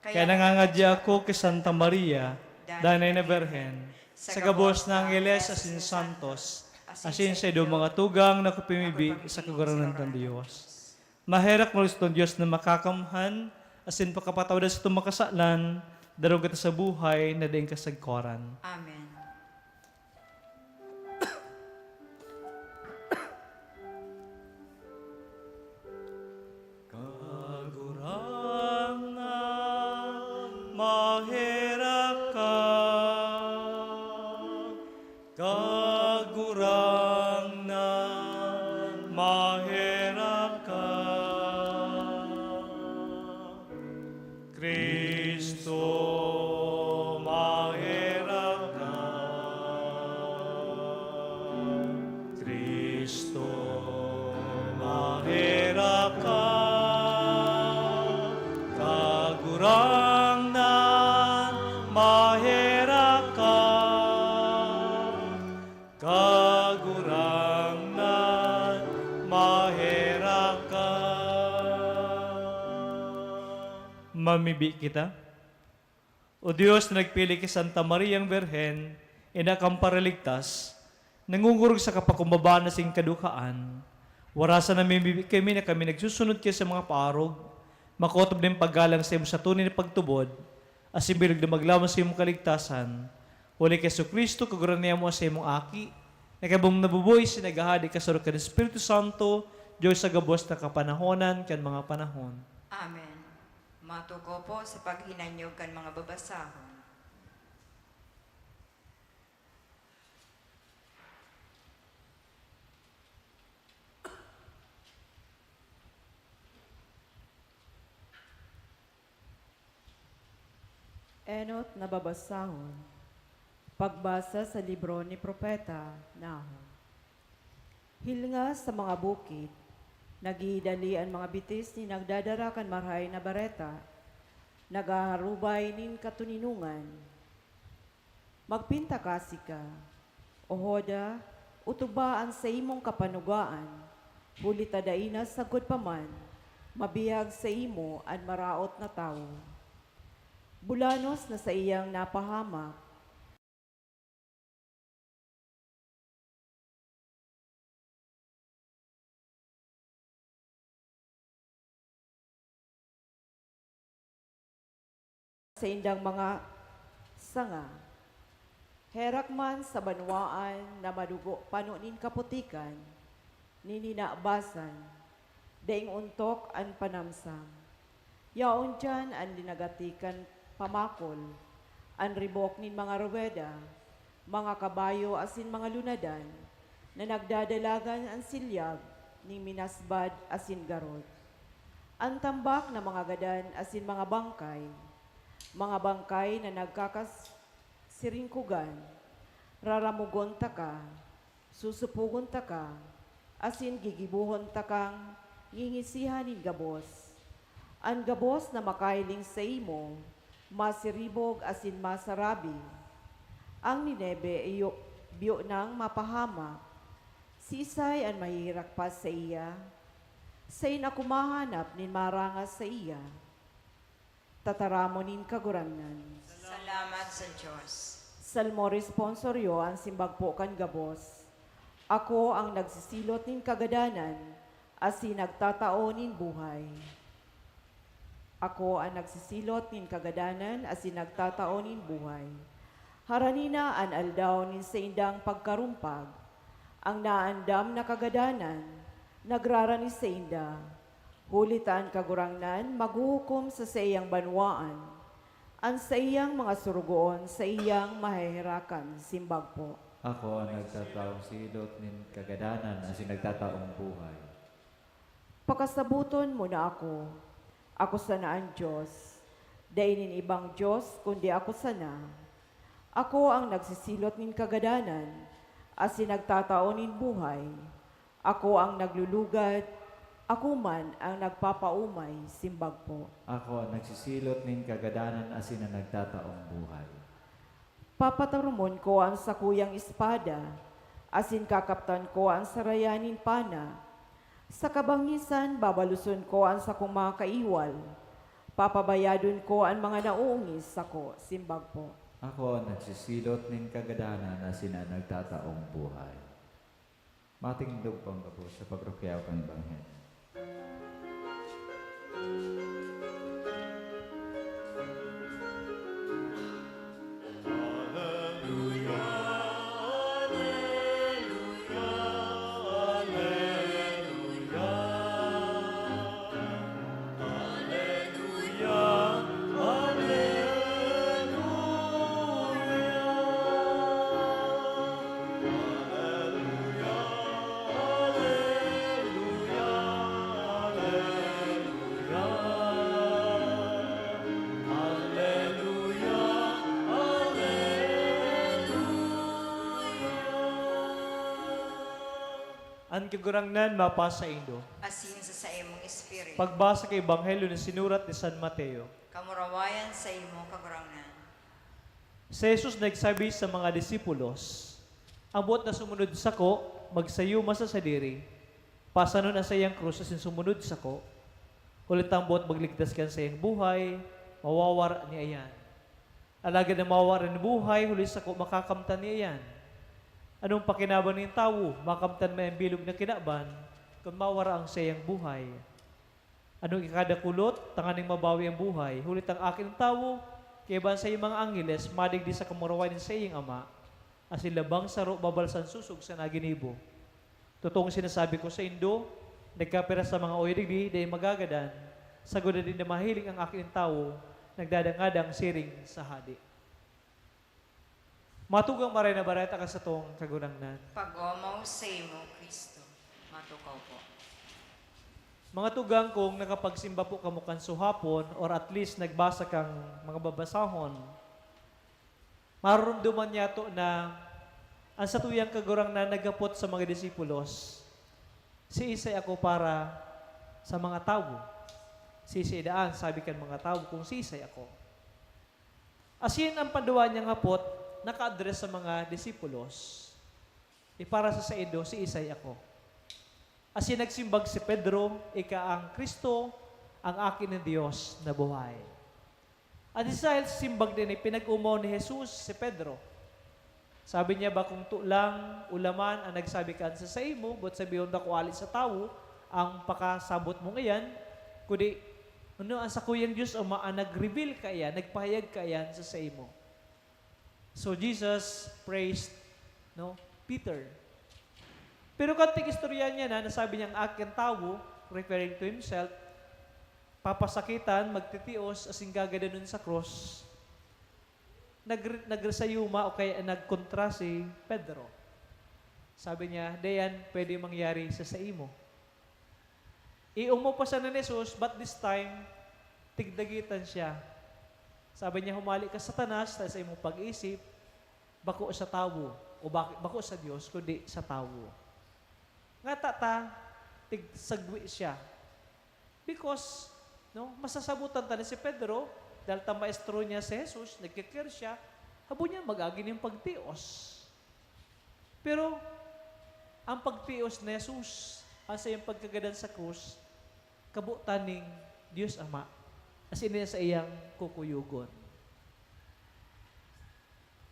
Kaya nangangadya ako ki Santa Maria, Danay na Birhen, sa gabos na angheles asin santos, asin saindo, mga tugang, na kupimibi sa Kagurangnan kan Dios. Maherak maluston Dios na makakamhan, asin pakapatawad sa satong mga kasalan, darog kita sa buhay na daing kasagkoran. Amen. Kagurangnan, maherak ka. Kagurangnan, maherak ka. Cristo, maherak ka. Cristo, maherak ka. Kagurangnan, maherak ka. Kagurangnan, maherak ka. Mamibi kita. O Dios na nagpili ki Santa Mariang Birhen, ina kan Paraligtas, nangongorog sa kapakumbabaan na sing kadukhaan, warasan na mamibi kami na kami nagsusunod ki sa mga paarog, makotob nin paggalang sa imo sa tunay na pagtubod, asin bilog na maglaom sa imong kaligtasan. Huli ki Jesu-Cristo, Kagurangnan mo, sa imong Aki, na kabong nabubuhay, asin naghahade kasurog kan Espiritu Santo, Dios sa gabos na kapanahonan kan mga panahon. Amen. Matukaw po sa paghinanyog kan mga babasahon. Enot na babasahon. Pagbasa sa libro ni Propeta Nahum. Hilnga sa mga bukid, naghihidali an mga bitis nin nagdadara kan Marahay na Bareta, naghaharubay nin katoninongan. Magpintakasi ka, O Juda, otoba an saimong kapanugaan, huli ta dai na sagkod pa man mabihag saimo an maraot na tawo. Bulanos na saiyang napahamak. Saindang mga sanga. Herak man sa banwaan na madugo pano nin kaputikan, nin hinabasan, daing ontok an panamsang. Yaon diyan an linagati kan pamakol, an ribok nin mga ruweda, mga kabayo asin mga lunadan, na nagdadalagan an silyag nin minasbad asin garod. An tambak na mga gadan asin mga bangkay, mga bangkay na nagkakasiringkugan, raramogon taka, susupogon taka, asin gigibohon takang ngingisihan nin gabos. An gabos na makahiling saimo, masiribog asin masarabi. Ang Nineve iyo, biyo nang mapahamak. Siisay an maheherak pa saiya? Saen ako mahanap nin marangas saiya? Tataramon nin Kagurangnan. Salamat sa Dios. Salmo responsorio, an simbag po kan gabos. Ako ang nagsisilot nin kagadanan asin nagtatao nin buhay. Ako an nagsisilot nin kagadanan asin nagtatao nin buhay. Harani na an aldaw nin saindang pagkarumpag. An naandam na kagadanan nagrarani sainda, huli ta an Kagurangnan maghuhukom sa saiyang banwaan. An saiyang mga sorogoon saiyang maheherakan, simbag po. Ako an nagtataong silot nin kagadanan asin nagtataong buhay. Pakasaboton mo na ako. Ako sana an Dios. Dai nin ibang Dios kundi ako sana. Ako ang nagsisilot nin kagadanan asin nagtatao nin buhay. Ako ang naglulugad, ako man ang nagpapaomay, simbag po. Ako an nagsisilot nin kagadanan asin an nagtataong buhay. Papatarumon ko an sakuyang espada, asin kakaptan ko an sarayan nin pana. Sa kabangisan, babaloson ko an sakong mga kaiwal. Papabayadon ko an mga naoongis sako, simbag po. Ako an nagsisilot nin kagadanan asin an nagtataong buhay. Matindog po ang gabos sa pagrukyaw kan Ebanghelyo. An Kagurangnan mapasaindo. Asin sa saimong espiritu. Pagbasa kan Ebanghelyo na sinurat ni San Mateo. Kamurawayan saimo, Kagurangnan. Si Jesus nagsabi sa mga disipulos, "An boot na sumunod sako, magsayuma sa sadiri, pasanon an saiyang krus asin sumunod sako. Huli ta an boot magligtas kan saiyang buhay, mawawara niya iyan. Alagad an mawawara nin buhay huli sako, makakamtan niya iyan. Anong pakinabang nin tawo makamtan man an bilog na kinaban, kun mawara an saiyang buhay? Anong ikadakulot tanganing mabawi an buhay, huli ta an Aki nin Tawo, kaiba an saiyang mga angheles, madigdi sa kamurawayan nin saiyang Ama, asin labang saro babalsan sosog sa naginibo? Totoong sinasabi ko saindo, nagkapira sa mga oya digdi dai magagadan, sagkod na dinda mahiling an Aki nin Tawo nagdadangadang siring sa hade." Matugang Marahay na Bareta kan satong Kagurangnan. Pag-omaw saimo, Cristo. Matukaw po. Mga tugang, kung nakapagsimba po kamo kan suhapon, or at least nagbasa kang mga babasahon, marurumduman niyato na an satuyang Kagurangnan naghapot sa mga disipulos, "Siisay ako para sa mga tawo? Siisay daan?" sabi kan mga tawo, "Kung siisay ako." Asin an panduwa niyang hapot naka-address sa mga disipulos, "E para sa saindo, siisay ako?" Asin nagsimbag si Pedro, "Ika an Cristo, an Aki nin Dios na buhay." Asin sa simbag na ini, pinag-omaw ni Jesus si Pedro. Sabi niya, "Bakong tolang ulaman an nagsabi kan sa saimo, boot sabihon, bako hale sa tawo an pakasabot mong iyan, kundi ano, an sakuyang Dios Ama an nag-reveal kaiyan, nagpahayag kaiyan sa saimo." So Jesus praised, no, Peter. Pero kan tig-istorya niya na, nasabi niyang Aki nin Tawo, referring to himself, papasakitan, magtitios, asin gagadanon sa krus. Nag-, nagsayuma o kaya nagkontra si Pedro. Sabi niya, "Di yan pwede mangyari sa saimo." Iumo pa siya ni Jesus, but this time, tigdagitan siya. Sabi niya, "Humali ka, Satanas, ta sa imong pag-isip, bako sa tawo, o bak-, bako sa Dios, kundi sa tawo." Ngata ta, tigsagwi siya. Because, no, masasabotan ta ni si Pedro, dahil ta maestro niya si Jesus, nagkikir siya, habo niya mag-agi nin pagtios. Pero, ang pagtios ni Jesus, ang saiyang pagkagadan sa krus, kabotan ning Dios Ama, asin niya sa iyang kukuyogon.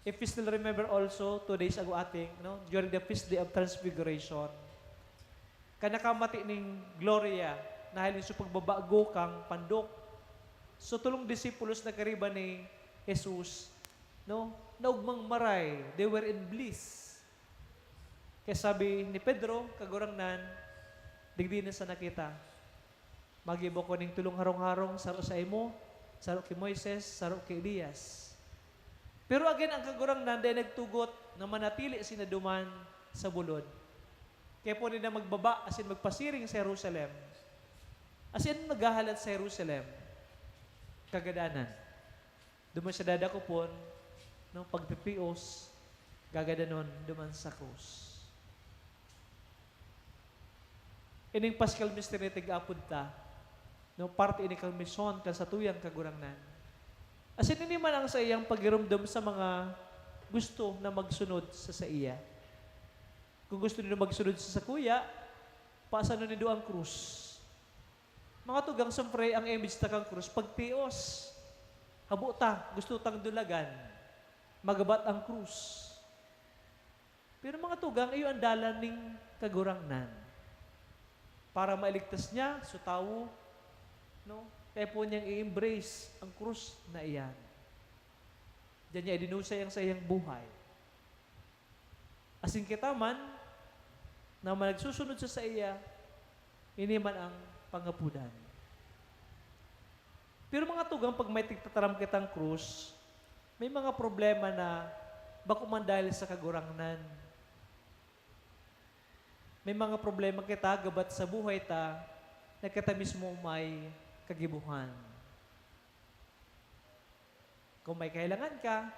If you still remember also, two days ago ating, no, during the feast day of Transfiguration, kan nakamati ning Gloria, nahiling sa pagbabago kan pandok. So, tolong disipulos na kariba ni Jesus, no, naogmang maray, they were in bliss. Kaya sabi ni Pedro, "Kagurangnan, digdi na sana kita. Magibo ko ning tolong harong-harong, saro saimo, saro ki Moises, saro ki Elias." Pero again, ang Kagurangnan dai nagtugot na manatili sinda duman sa bulod. Kaya pwede na magbaba asin magpasiring sa Jerusalem. Asin maghahalat sa Jerusalem, kagadanan. Duman siya dadakopon, no, pagtitios, gagadanon duman sa krus. Ining Paschal Mystery tig-apod ta, no, parte ini kan misyon kan satuyang Kagurangnan. Asin ini man ang saiyang pagiromdom sa mga gusto na magsunod sa saiya. Kung gusto nindo magsunod sa sakuya, paasanon nindo ang krus. Mga tugang, siyempre, ang image ta kan krus, pagtios. Habo ta, gusto tang dulagan. Magabat ang krus. Pero mga tugang, iyo ang dalan ning Kagurangnan. Para mailigtas niya so tawo, no? Kaya po niyang i-embrace ang krus na iyan. Diyan niya idinusay ang saiyang buhay. Asin kita man, na mga nagsusunod sa saiya, ini man ang pangapodan. Pero mga tugang, pag may tigtataram kitang krus, may mga problema na bako man dahil sa Kagurangnan. May mga problema kita gabat sa buhay ta na kita mismo may kagibohan. Kung may kailangan ka,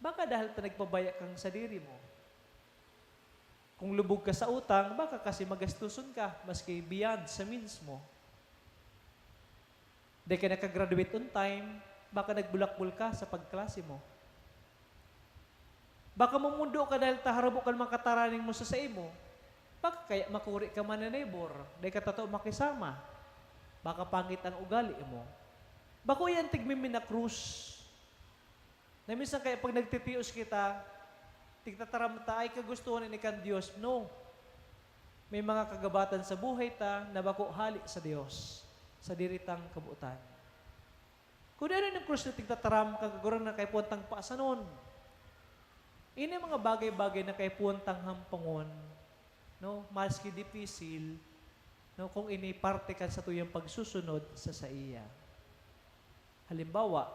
baka dahil ta nagpabaya kang sadiri mo. Kung lubog ka sa utang, baka kasi magastoson ka, maski beyond sa means mo. Dai ka nakagraduate on time, baka nagbulakbol ka sa pagklase mo. Baka mamundo ka dahil ta harabo kan mga kataraning mo sa saimo. Baka kaya makuri ka man na neighbor, dai ka tato makisama. Baka pangit ang ugali mo. Bako yan tigmiminak krus. Na minsan kaya pag nagtitios kita, tigtataram ta, "Ay, kagustuhan ini kan Dios." No. May mga kagabatan sa buhay ta na bako hali sa Dios, sa diritang kabotan. Kung ano yung krus na tigtataram, kagagurang na kaipuhan tang paasanon. Ini mga bagay-bagay na kaipuhan tang hampangon, no? Maski dipisil, no? Kung ini parte kan satuyang pagsusunod sa saiya. Halimbawa,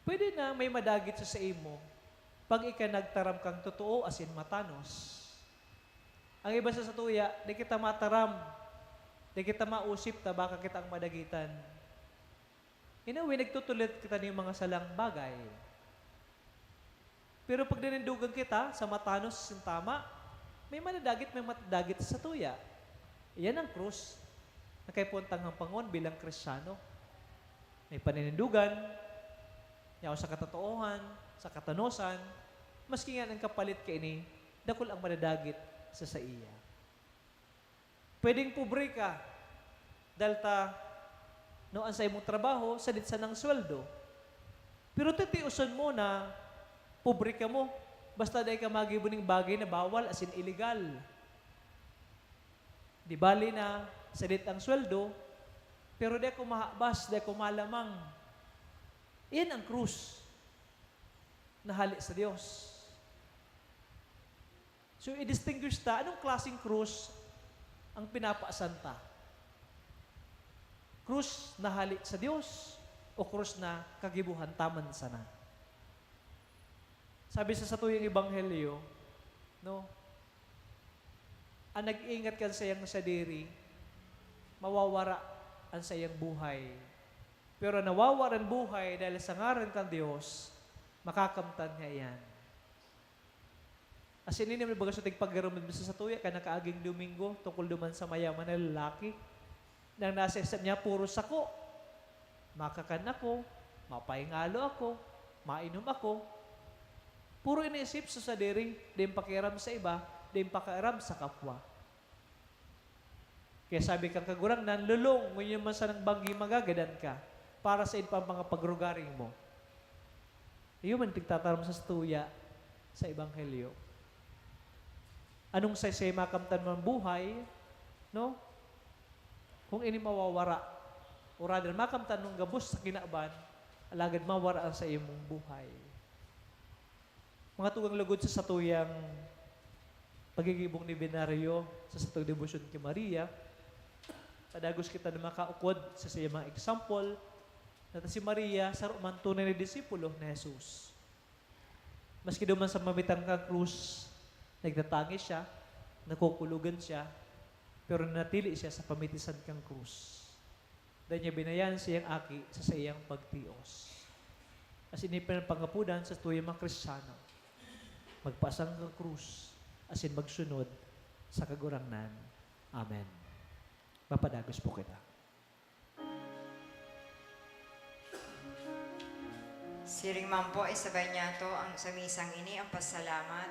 pwede na may madagit sa saimo pag ika nagtaram kang totoo asin matanos. Ang iba sa satuya, di kita mataram, di kita mausip ta baka kita ang madagitan. In a way, nagtutulit kita ning mga salang bagay. Pero pag nanindugan kita sa matanos asin tama, may madadagit, may madadagit sa satuya. Iyan ang krus na kaipuhan tang hampangon bilang Kristiyano. May paninindugan, yaon sa katotoohan, sa katanosan, maski nga ang kapalit kaini, dakul ang madadagit sa saiya. Pwedeng pobre ka, dahil ta, no, ang saimong trabaho, sadit sanang sweldo. Pero titioson mo na pobre ka mo, basta dai ka magibo ning bagay na bawal, asin iligal. Di bali na sadit ang sweldo, pero di ako mahabas, di ako malamang. Iyan ang krus na hali sa Dios. So, i-distinguish ta, anong klaseng krus ang pinapaasan ta? Krus na hali sa Dios o krus na kagibohan ta man sana? Sabi sa satuyang ebanghelyo, no, ang nag-iingat kan saiyang sadiri, mawawara an saiyang buhay. Pero an nawawaran buhay dahil sa ngaran kan Dios, makakamtan niya iyan. Asin ini may baga sa tigpagirumod sa satuya kan nakaaging Domingo tungkol duman sa mayaman na lalaki. Nang nasa isip niya, puro sako. Makakan ako, mapaingalo ako, mainom ako. Puro iniisip sa sadiri, di pakiaram sa iba, di pakiaram sa kapwa. Kaya sabi kan Kagurangnan, "Lolong, ngunyan man sanang banggi magagadan ka para sa iba pang mga pagrugaring mo." Iyo man tigtataram sa stuya sa Ebanghelyo. Anong saysay makamtan man buhay, no? Kung ini mawawara, o rather, makamtan mong gabos sa kinaban, alagad mawara ang sa imong buhay. Mga tugang lugod sa satuyang pagigibong nobenaryo, sa satuyang debosyon ki Maria, padagos kita na makaukod sa saiyang mga example, na si Maria, saro man tunay na disipulo ni Jesus. Maski duman sa mamitang kan krus, nagtatangis siya, nakukulogan siya, pero nanatili siya sa pamitisan kan krus. Dai niya binayaan saiyang aki sa saiyang pagtios. Asin ini pinapangapodan sa tuyang mga Kristiyano, magpaasang kan krus, asin magsunod sa Kagurangnan. Amen. Mapadagos po kita. Siring man po, isabay niyato ang, sa misang ini ang pasalamat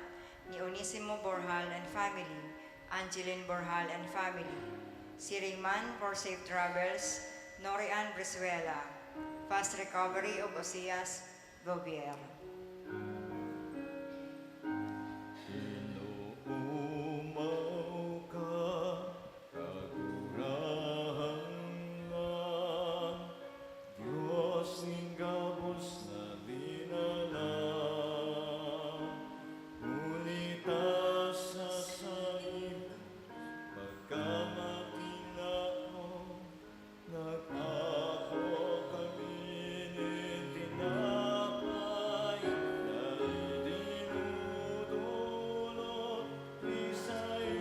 ni Onesimo Borjal and family, Angeline Borjal and family. Siring man for safe travels, Norian Brizuela. Fast recovery of Osias Gobier. Inoomaw ka, Kagurangnan, Dios nin gabos na dinala, huli ta sa saimong pagkamatinaw, nag-ako kami nin tinapay na idinudulot ki saimo.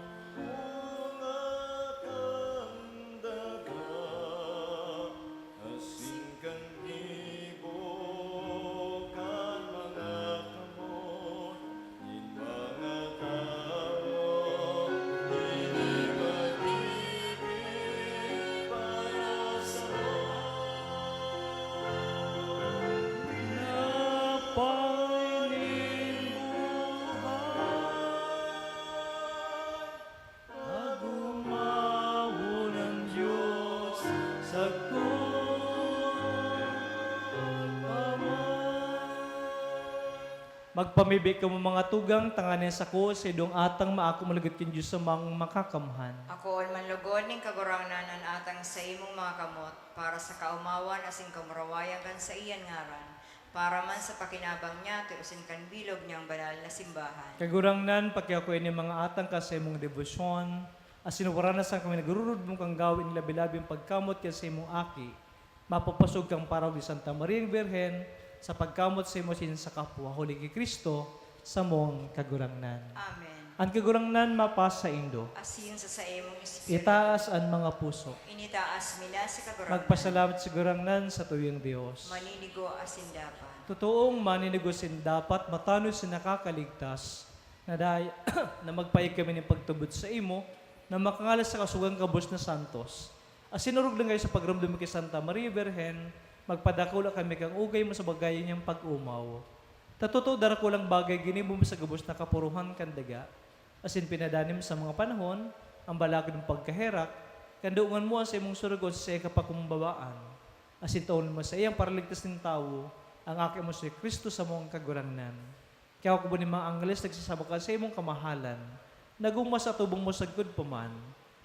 Bunga kan daga, asin kan gibo kan mga kamot nin mga tawo, ini magigin para sako. Tinapay nin buhay. Pag-omawon an Dios sagkod pa man. Magpamibi kamo, mga tugang, tanganing sako, sa idong atang maako malugod kin Dios Amang Makakamhan. Akoon man lugod nin Kagurangnan an atang sa imong mga kamot, para sa kaomawan asin kamurawayan kan saiyang ngaran, para man sa pakinabang niyato asin kan bilog niyang banal na simbahan. Kagurangnan, pakiakoy ini mga atang ka sa imong debosyon, asin wara na sana kami nagururod mo kan gawe nin labi-labing pagkamot kan sa imong Aki. Mapapasog kang paraog ni Santa Mariang Birhen sa pagkamot sa imo asin sa kapwa, huli ki Cristo, samong Kagurangnan. Amen. An Kagurangnan mapasaindo. Asin sa saimong espiritu. Itaas an mga puso. Initaas mi na sa Kagurangnan. Magpasalamat sa Kagurangnan, satuyang Dios. Maninigo asin dapat. Totoong maninigo asin dapat, matanos asin nakakaligtas, na dai-, na magpayag kami nin pagtubod saimo, na makangalas sa kasogan kan gabos na santos. Asin orog lang kayo sa pagromdom ki Santa Maria Birhen, magpadakula kami kan ugay mo sa bagayan niyang pag-omaw. Ta totoo, darakulang bagay ginibo mo sa gabos na kapurohan kan daga, asin pinadanim sa mga panahon ang balagod mong pagkaherak, kan doongan mo an saimong sorogoon sa saiyang kapakumbabaan, asin taon mo sa iyang paraligtas nin tawo, ang Aki mo si Cristo, samong Kagurangnan. Kaya ako po ni mga anggeles nagsasabak ka sa imong kamahalan, nagugma sa atubang mo sagkod pa man,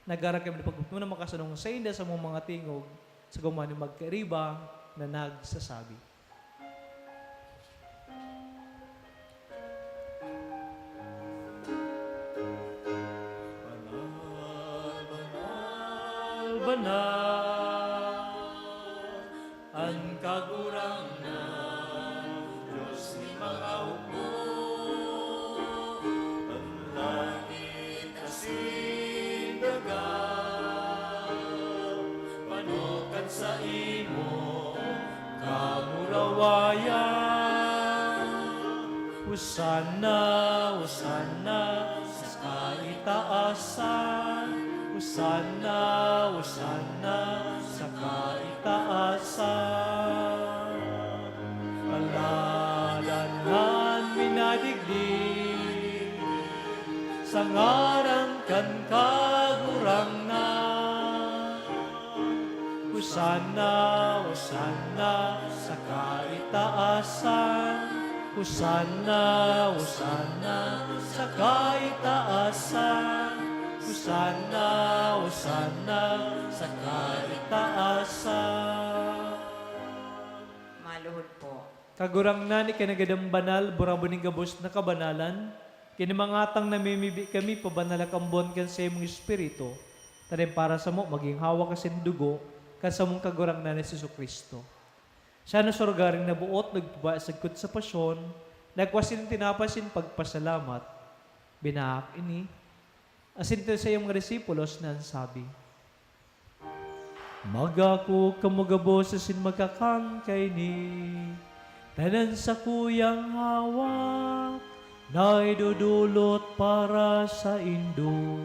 nagaran kami ng pagpupno na makasunong sainda sa mong mga tingog, sa gumaning magkairiba na nagsasabi. Banal, banal, banal, an Kagurangnan, Dios ni mga hukbo, an langit asin Kamurawayan. Hosanna, Hosanna sa kaitaasan. Hosanna, Hosanna sa kaitaasan. Paladan an minadigdi sa ngaran kan Kagurangnan. Hosanna, Hosanna sa kaitaasan. Hosanna, Hosanna sa kaitaasan. Hosanna, Hosanna sa kaitaasan. Maluhod po. Kagurangnan, ika na gadan banal, burabon nin gabos na kabanalan. Kinimangatang namimibi kami, pabanala kan buwan kan saimong Espiritu, tanganing para samo magin hawak asin dugo kan samong Kagurangnan na si Jesu-Cristo. Siya na sa lugaring naboot, nagpabaya sagkod sa pasyon, nagkua nin tinapay asin pagpasalamat, binaak ini, asin tinao sa iyang mga disipulos na an sabi, "Magako kamo gabos asin magkakan kaini, ta an sakuyang hawak na idodolot para saindo."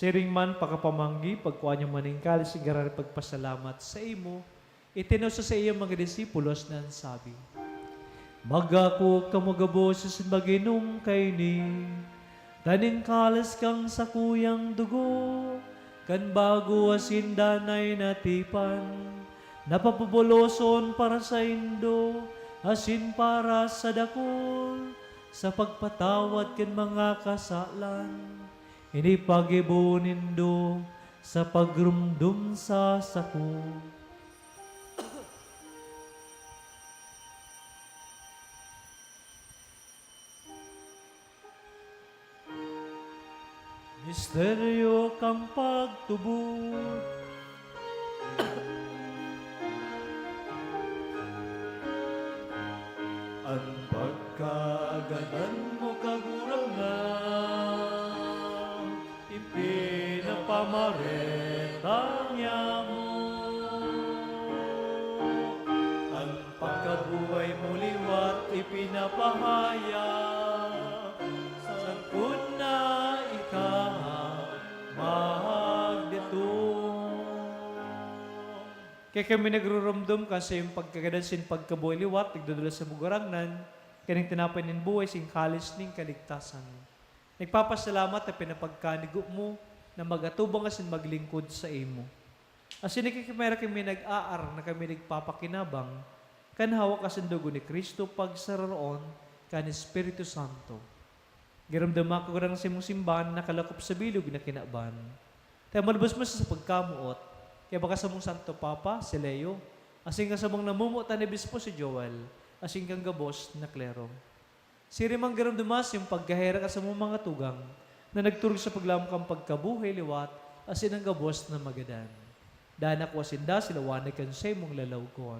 Siring man pakapamanggi, pagkua niya man nin kalis, nin gararay pagpasalamat saimo, itinao sa saiyang mga disipulos na an sabi, "Magako kamo gabos asin mag-inom kaini, ta an kalis kan sakuyang dugo kan bago asin danay na tipan, na pabubuloson para saindo asin para sa dakul sa pagpatawad kan mga kasalan. Ini paggibo nindo sa pagromdom sa sako." Misteryo kan pagtubod. An pagkagadan mo, Kagurangnan, ipinapamareta niamo. An pagkabuhay mo liwat ipinapahayag, sagkod na ika magdatong. Kaya kami nagruromdom kan saiyong pagkagadan asin pagkabuhay liwat, nagdodolot sa Kagurangnan, kaning tinapay nin buhay asin kalis nin kaligtasan. Nagpapasalamat ta pinapagkanigo mo na mag-atubang asin maglingkod saimo. Asin nakikipamera kami, nag-aar na kami nagpapakinabang kan hawak asin dugo ni Cristo pagsararoon kan Espiritu Santo. Giromdoma ko, Kagurangnan, sa imong simbahan na nakalakop sa bilog na kinaban. Ta malubos mo sa pagkamoot, kaya baka samong Santo Papa, si Leo, asin kan samong namomotan na obispo, si Joel, asin kan gabos na klero. Siring man giromdoma sa iyong pagkaherak sa mga tugang na nagturog sa paglaom kan pagkabuhay liwat asin an gabos na magadan. Dana ko sinda sa liwanag kan saimong lalawgon.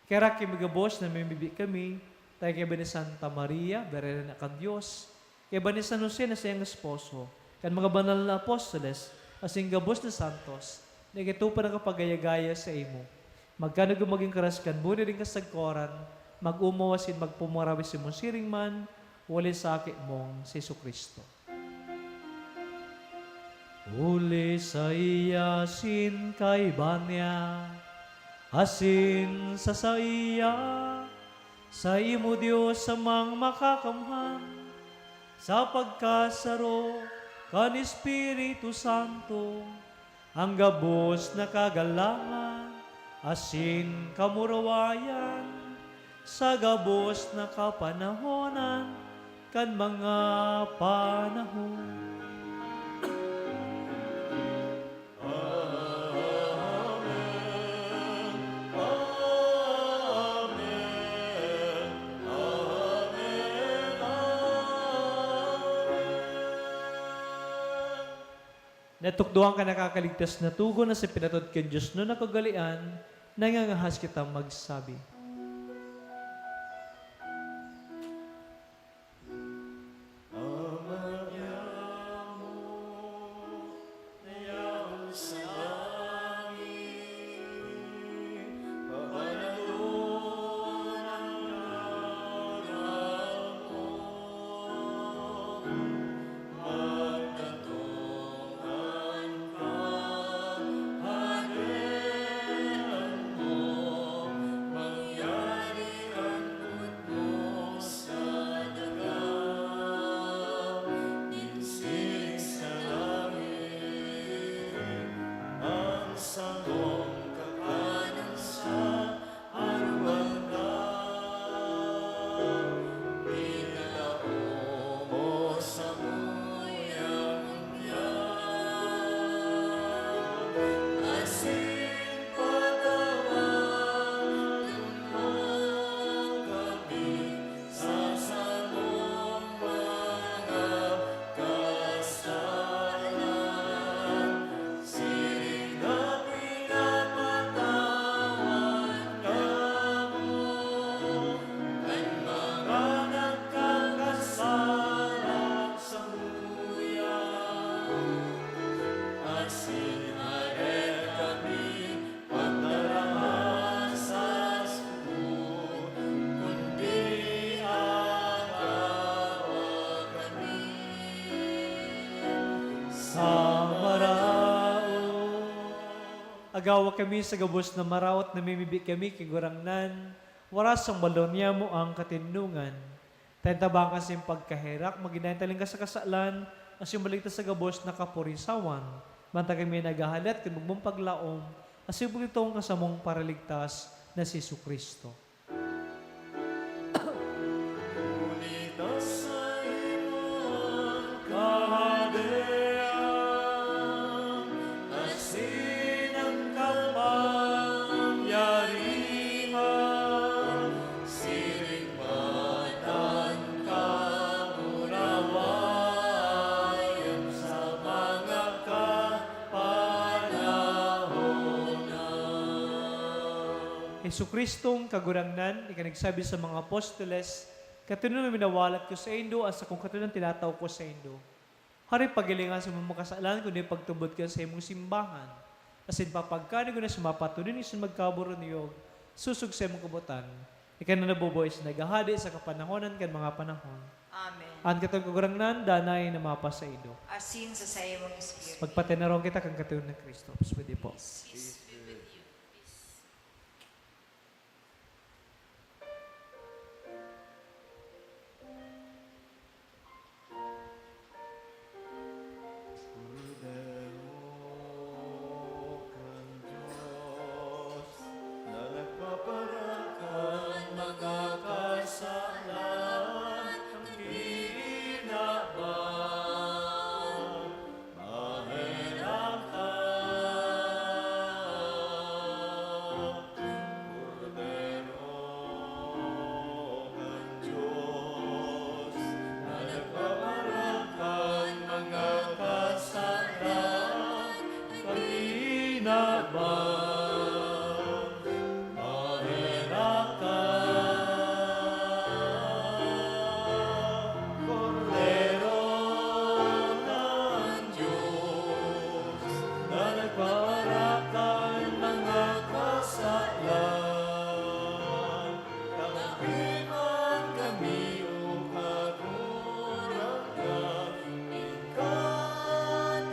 Kaya rakian mi gabos na namimibi kami, ta kaiba ni Santa Maria, Birhen na kan Dios, kaiba ni San Jose na saiyang esposo, kan mga banal na apostoles, asin gabos na santos, na igitupa na kapagaya-gaya saimo. Magkano gumagin karas kan bunid nin kasagkoran, mag-omaw asin magpumarawi sa imong siring man, huli sa Aki mong si Jesu-Cristo. Huli saiya asin kaiba niya, asin sa saiya, saimo, Dios Amang Makakamhan, sa pagkasaro kan Espiritu Santo, an gabos na kagalangan asin kamurawayan sa gabos na kapanahonan kan mga panahon. Amen. Amen. Amen. Amen. Natukdoan kan nakakaligtas na togon na sa pinatod kan Dios na nakaugalean, nangangahas kitang magsabi. Magdatong an Kahadean mo, mangyari an boot mo sa daga, nin siring sa langit. An samong kakanon sa aroaldaw, itao mo samuya ngunyan, asin patawanan mo kami sa samong mga kasalan, siring na pinapatawad kamo kan mga nagkakasala samuya, asin hare kami pagdalahan sa suko, kundi agawa kami sa maraot. Agawa kami sa gabos na maraot, namimibi kami, Kagurangnan, wara sang balon niamo ang katinongan. Taen ta baka sa iyong pagkaherak, magin daing ta nin kasakasalan, asin balik ta sa gabos na kaporisawan. Manta kami naghahalat kan magmong paglaom, asin pagtitong kan samong Paraligtas na si Jesu-Cristo. Huli ta saimo an Kahadean, asin an kapangyarihan, siring man an kamurawayan sa mga kapanahonan. Jesu-Cristong Kagurangnan, ika nagsabi sa mga apostoles, "Katoninongan minawalat ko saindo, an sakong katoninongan tinatao ko saindo." Hare paghilinga sa mga kasalan, kundi pagtubod kan saimong simbahan. Asin papagkanigo na sa mga patunin isin magkaburuniyog, sosog sa imong kabotan. Ika na nabubuhay sa naghahade sa kapanahonan kan mga panahon. Amen. An katong Kagurangnan, danay na mapasaido. Asin sa saimong espiritu. Magpatinarong kita kan katoninongan ni Cristo. Pwede po. Peace, peace be with you. Peace. Kordero kan Dios, na nagpaparak kan mga kasalan, ang kinaban, maherak ka. Kordero kan Dios, na nagpaparak kan mga kasalan, kinaban, maherak ka. Kordero kan Dios, na nagpaparak kan mga kasalan, kapiman kami, O Kagurangnan, ika an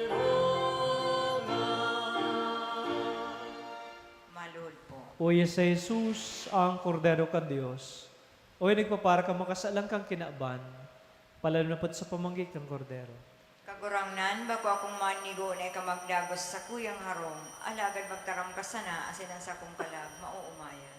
ilongan. Maluhod po. Uya si Jesus, ang Kordero kan Dios. Uya nagpaparak kan mga kasalan kan kinaban, palalo na po sa pamanggi kan Kordero. Kagurangnan, bako akong manigo na ika magdagos sa sakuyang harong, alagad magtaram ka sana asin an sakong kalag maoomayan.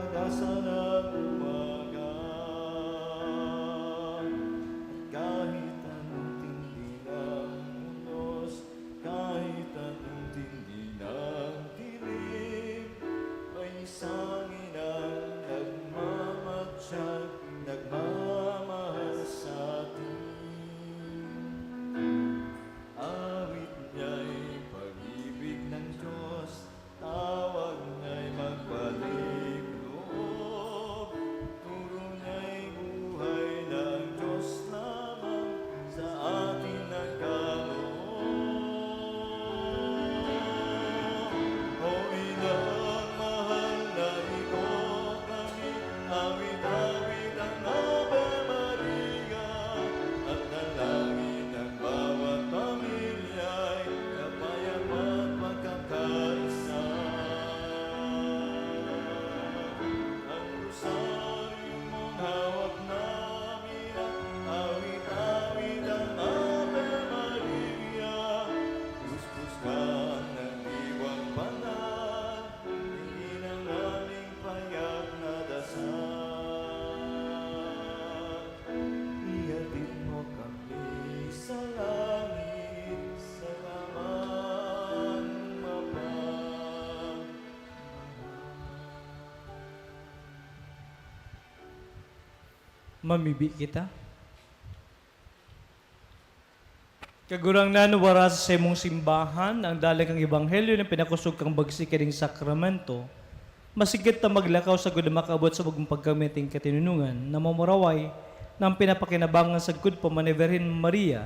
Pag-asa ng umaga, at kahit anong tindi ng unos, kahit anong tindi ng dilim, may isang inang nagmamatyag, nagmamahal sa atin. Awit niya'y pag-ibig ng Diyos, tawag niya'y magbalik loob, turo niya'y buhay ng Diyos lamang sa atin nagkaloob. O inang mahal na ikaw kami, awit-awit ang Ave Maria, at dalangin ang bawat pamilya'y kapayapaan at pagkakaisa. Ang rosaryo mong hawak namin, awit-awit ang Ave Maria, puspos ka ng diwang banal, tingin ang aming payag na dasal. Ihatid mo kami sa langit, sa Amang mapagmahal. Mamibi kita. Kagurangnan, wara sa saimong simbahan ang dalan kan ebanghelyo na pinakosog kan bagsi kaning sakramento. Masigit ta maglakaw sagkod na makaabot sa bagong pagkamiting katinunungan na mamuraway na ang pinapakinabangan sagkod pa man ni Birhen Maria,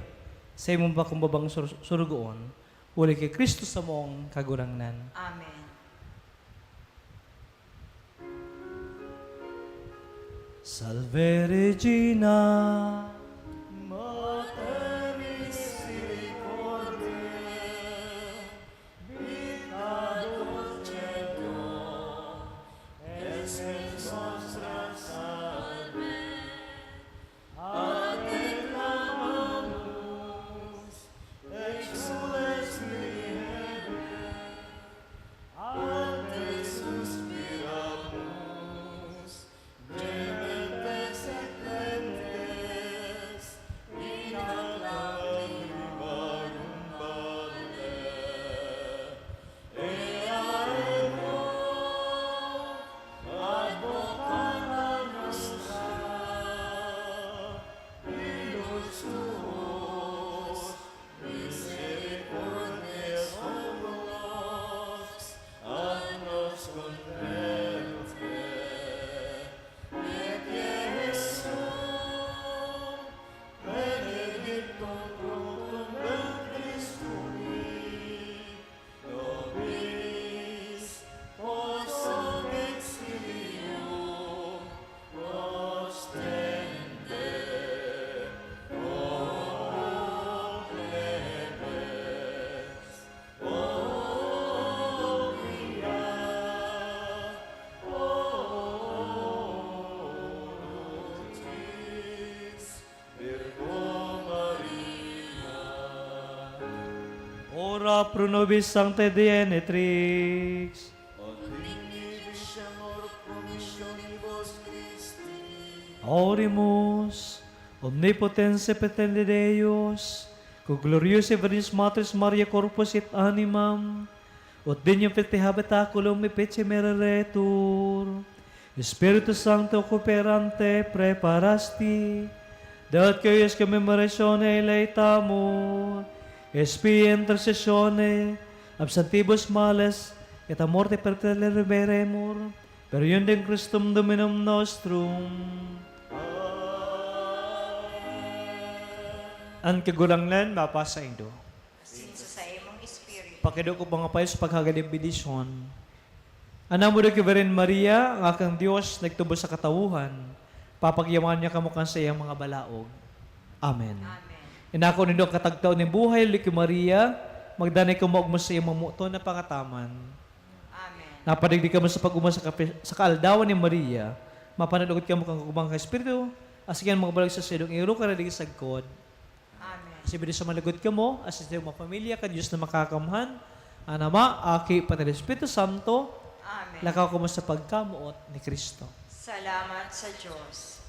saimong pakumbabang sur-, surugoon, huli ki Cristo samong Kagurangnan. Amen. Salve Regina, Mater misericordiae, vita dulcedo, et spes nostra salve. Ante clamamus, exsules mihi Ante suspiramus, gementes et laentes, in lacrimarum valle. Ea eco advocata nostra, ilus tuus, misericordias oculos, a nos converte, et Iesum benedictum fructum ventris tui, nobis post hoc exilium ostende. O plebes, o pia, o Virgo Maria. Ora pro nobis sanctae Dei Genitrix. Ut digni dicamur promissionibus Christi. Oremus. Omnipotens et potente Deus, quo gloriosae Virginis Mater Mariae corpus et animam, ut dignum filii habitaculum effici mereretur. Spiritus Sancto, cooperante, preparasti, deut quo eius commemorationem elaetamus, et spei intercessione ab sanctibus males et a morte perpetue liberemur, per iundem Christum Dominum nostrum. An Kagurangnan mapasaindo. Asin sa saimong espiritu. Pakidangog, mga payo, sa paghagad nin bendisyon. An amo daw ki Birhen Maria, ang Akang Dios, nagtubod sa katawohan, papagyaman niya kamo kan saiyang mga balaog. Amen. Amen. Inako nindo an katagtaw nin buhay, huli ki Maria, magdanay kamo ogma sa iyang mamoton na pangataman. Amen. Napadigdi kamo sa pag-oma sa kape-, sa kaaldawan ni Maria, mapanalugod kamo kan gugma kan Espiritu, asin kan mga balog sa sidong iro karadig sagkod. Amen. Asin bendisyon man lugod kamo, asin sa mga pamilya, kan Dios na Makakamhan, an Ama, Aki, Pati, Espiritu Santo. Amen. Lakaw kamo sa pagkamoot ni Cristo. Salamat sa Diyos.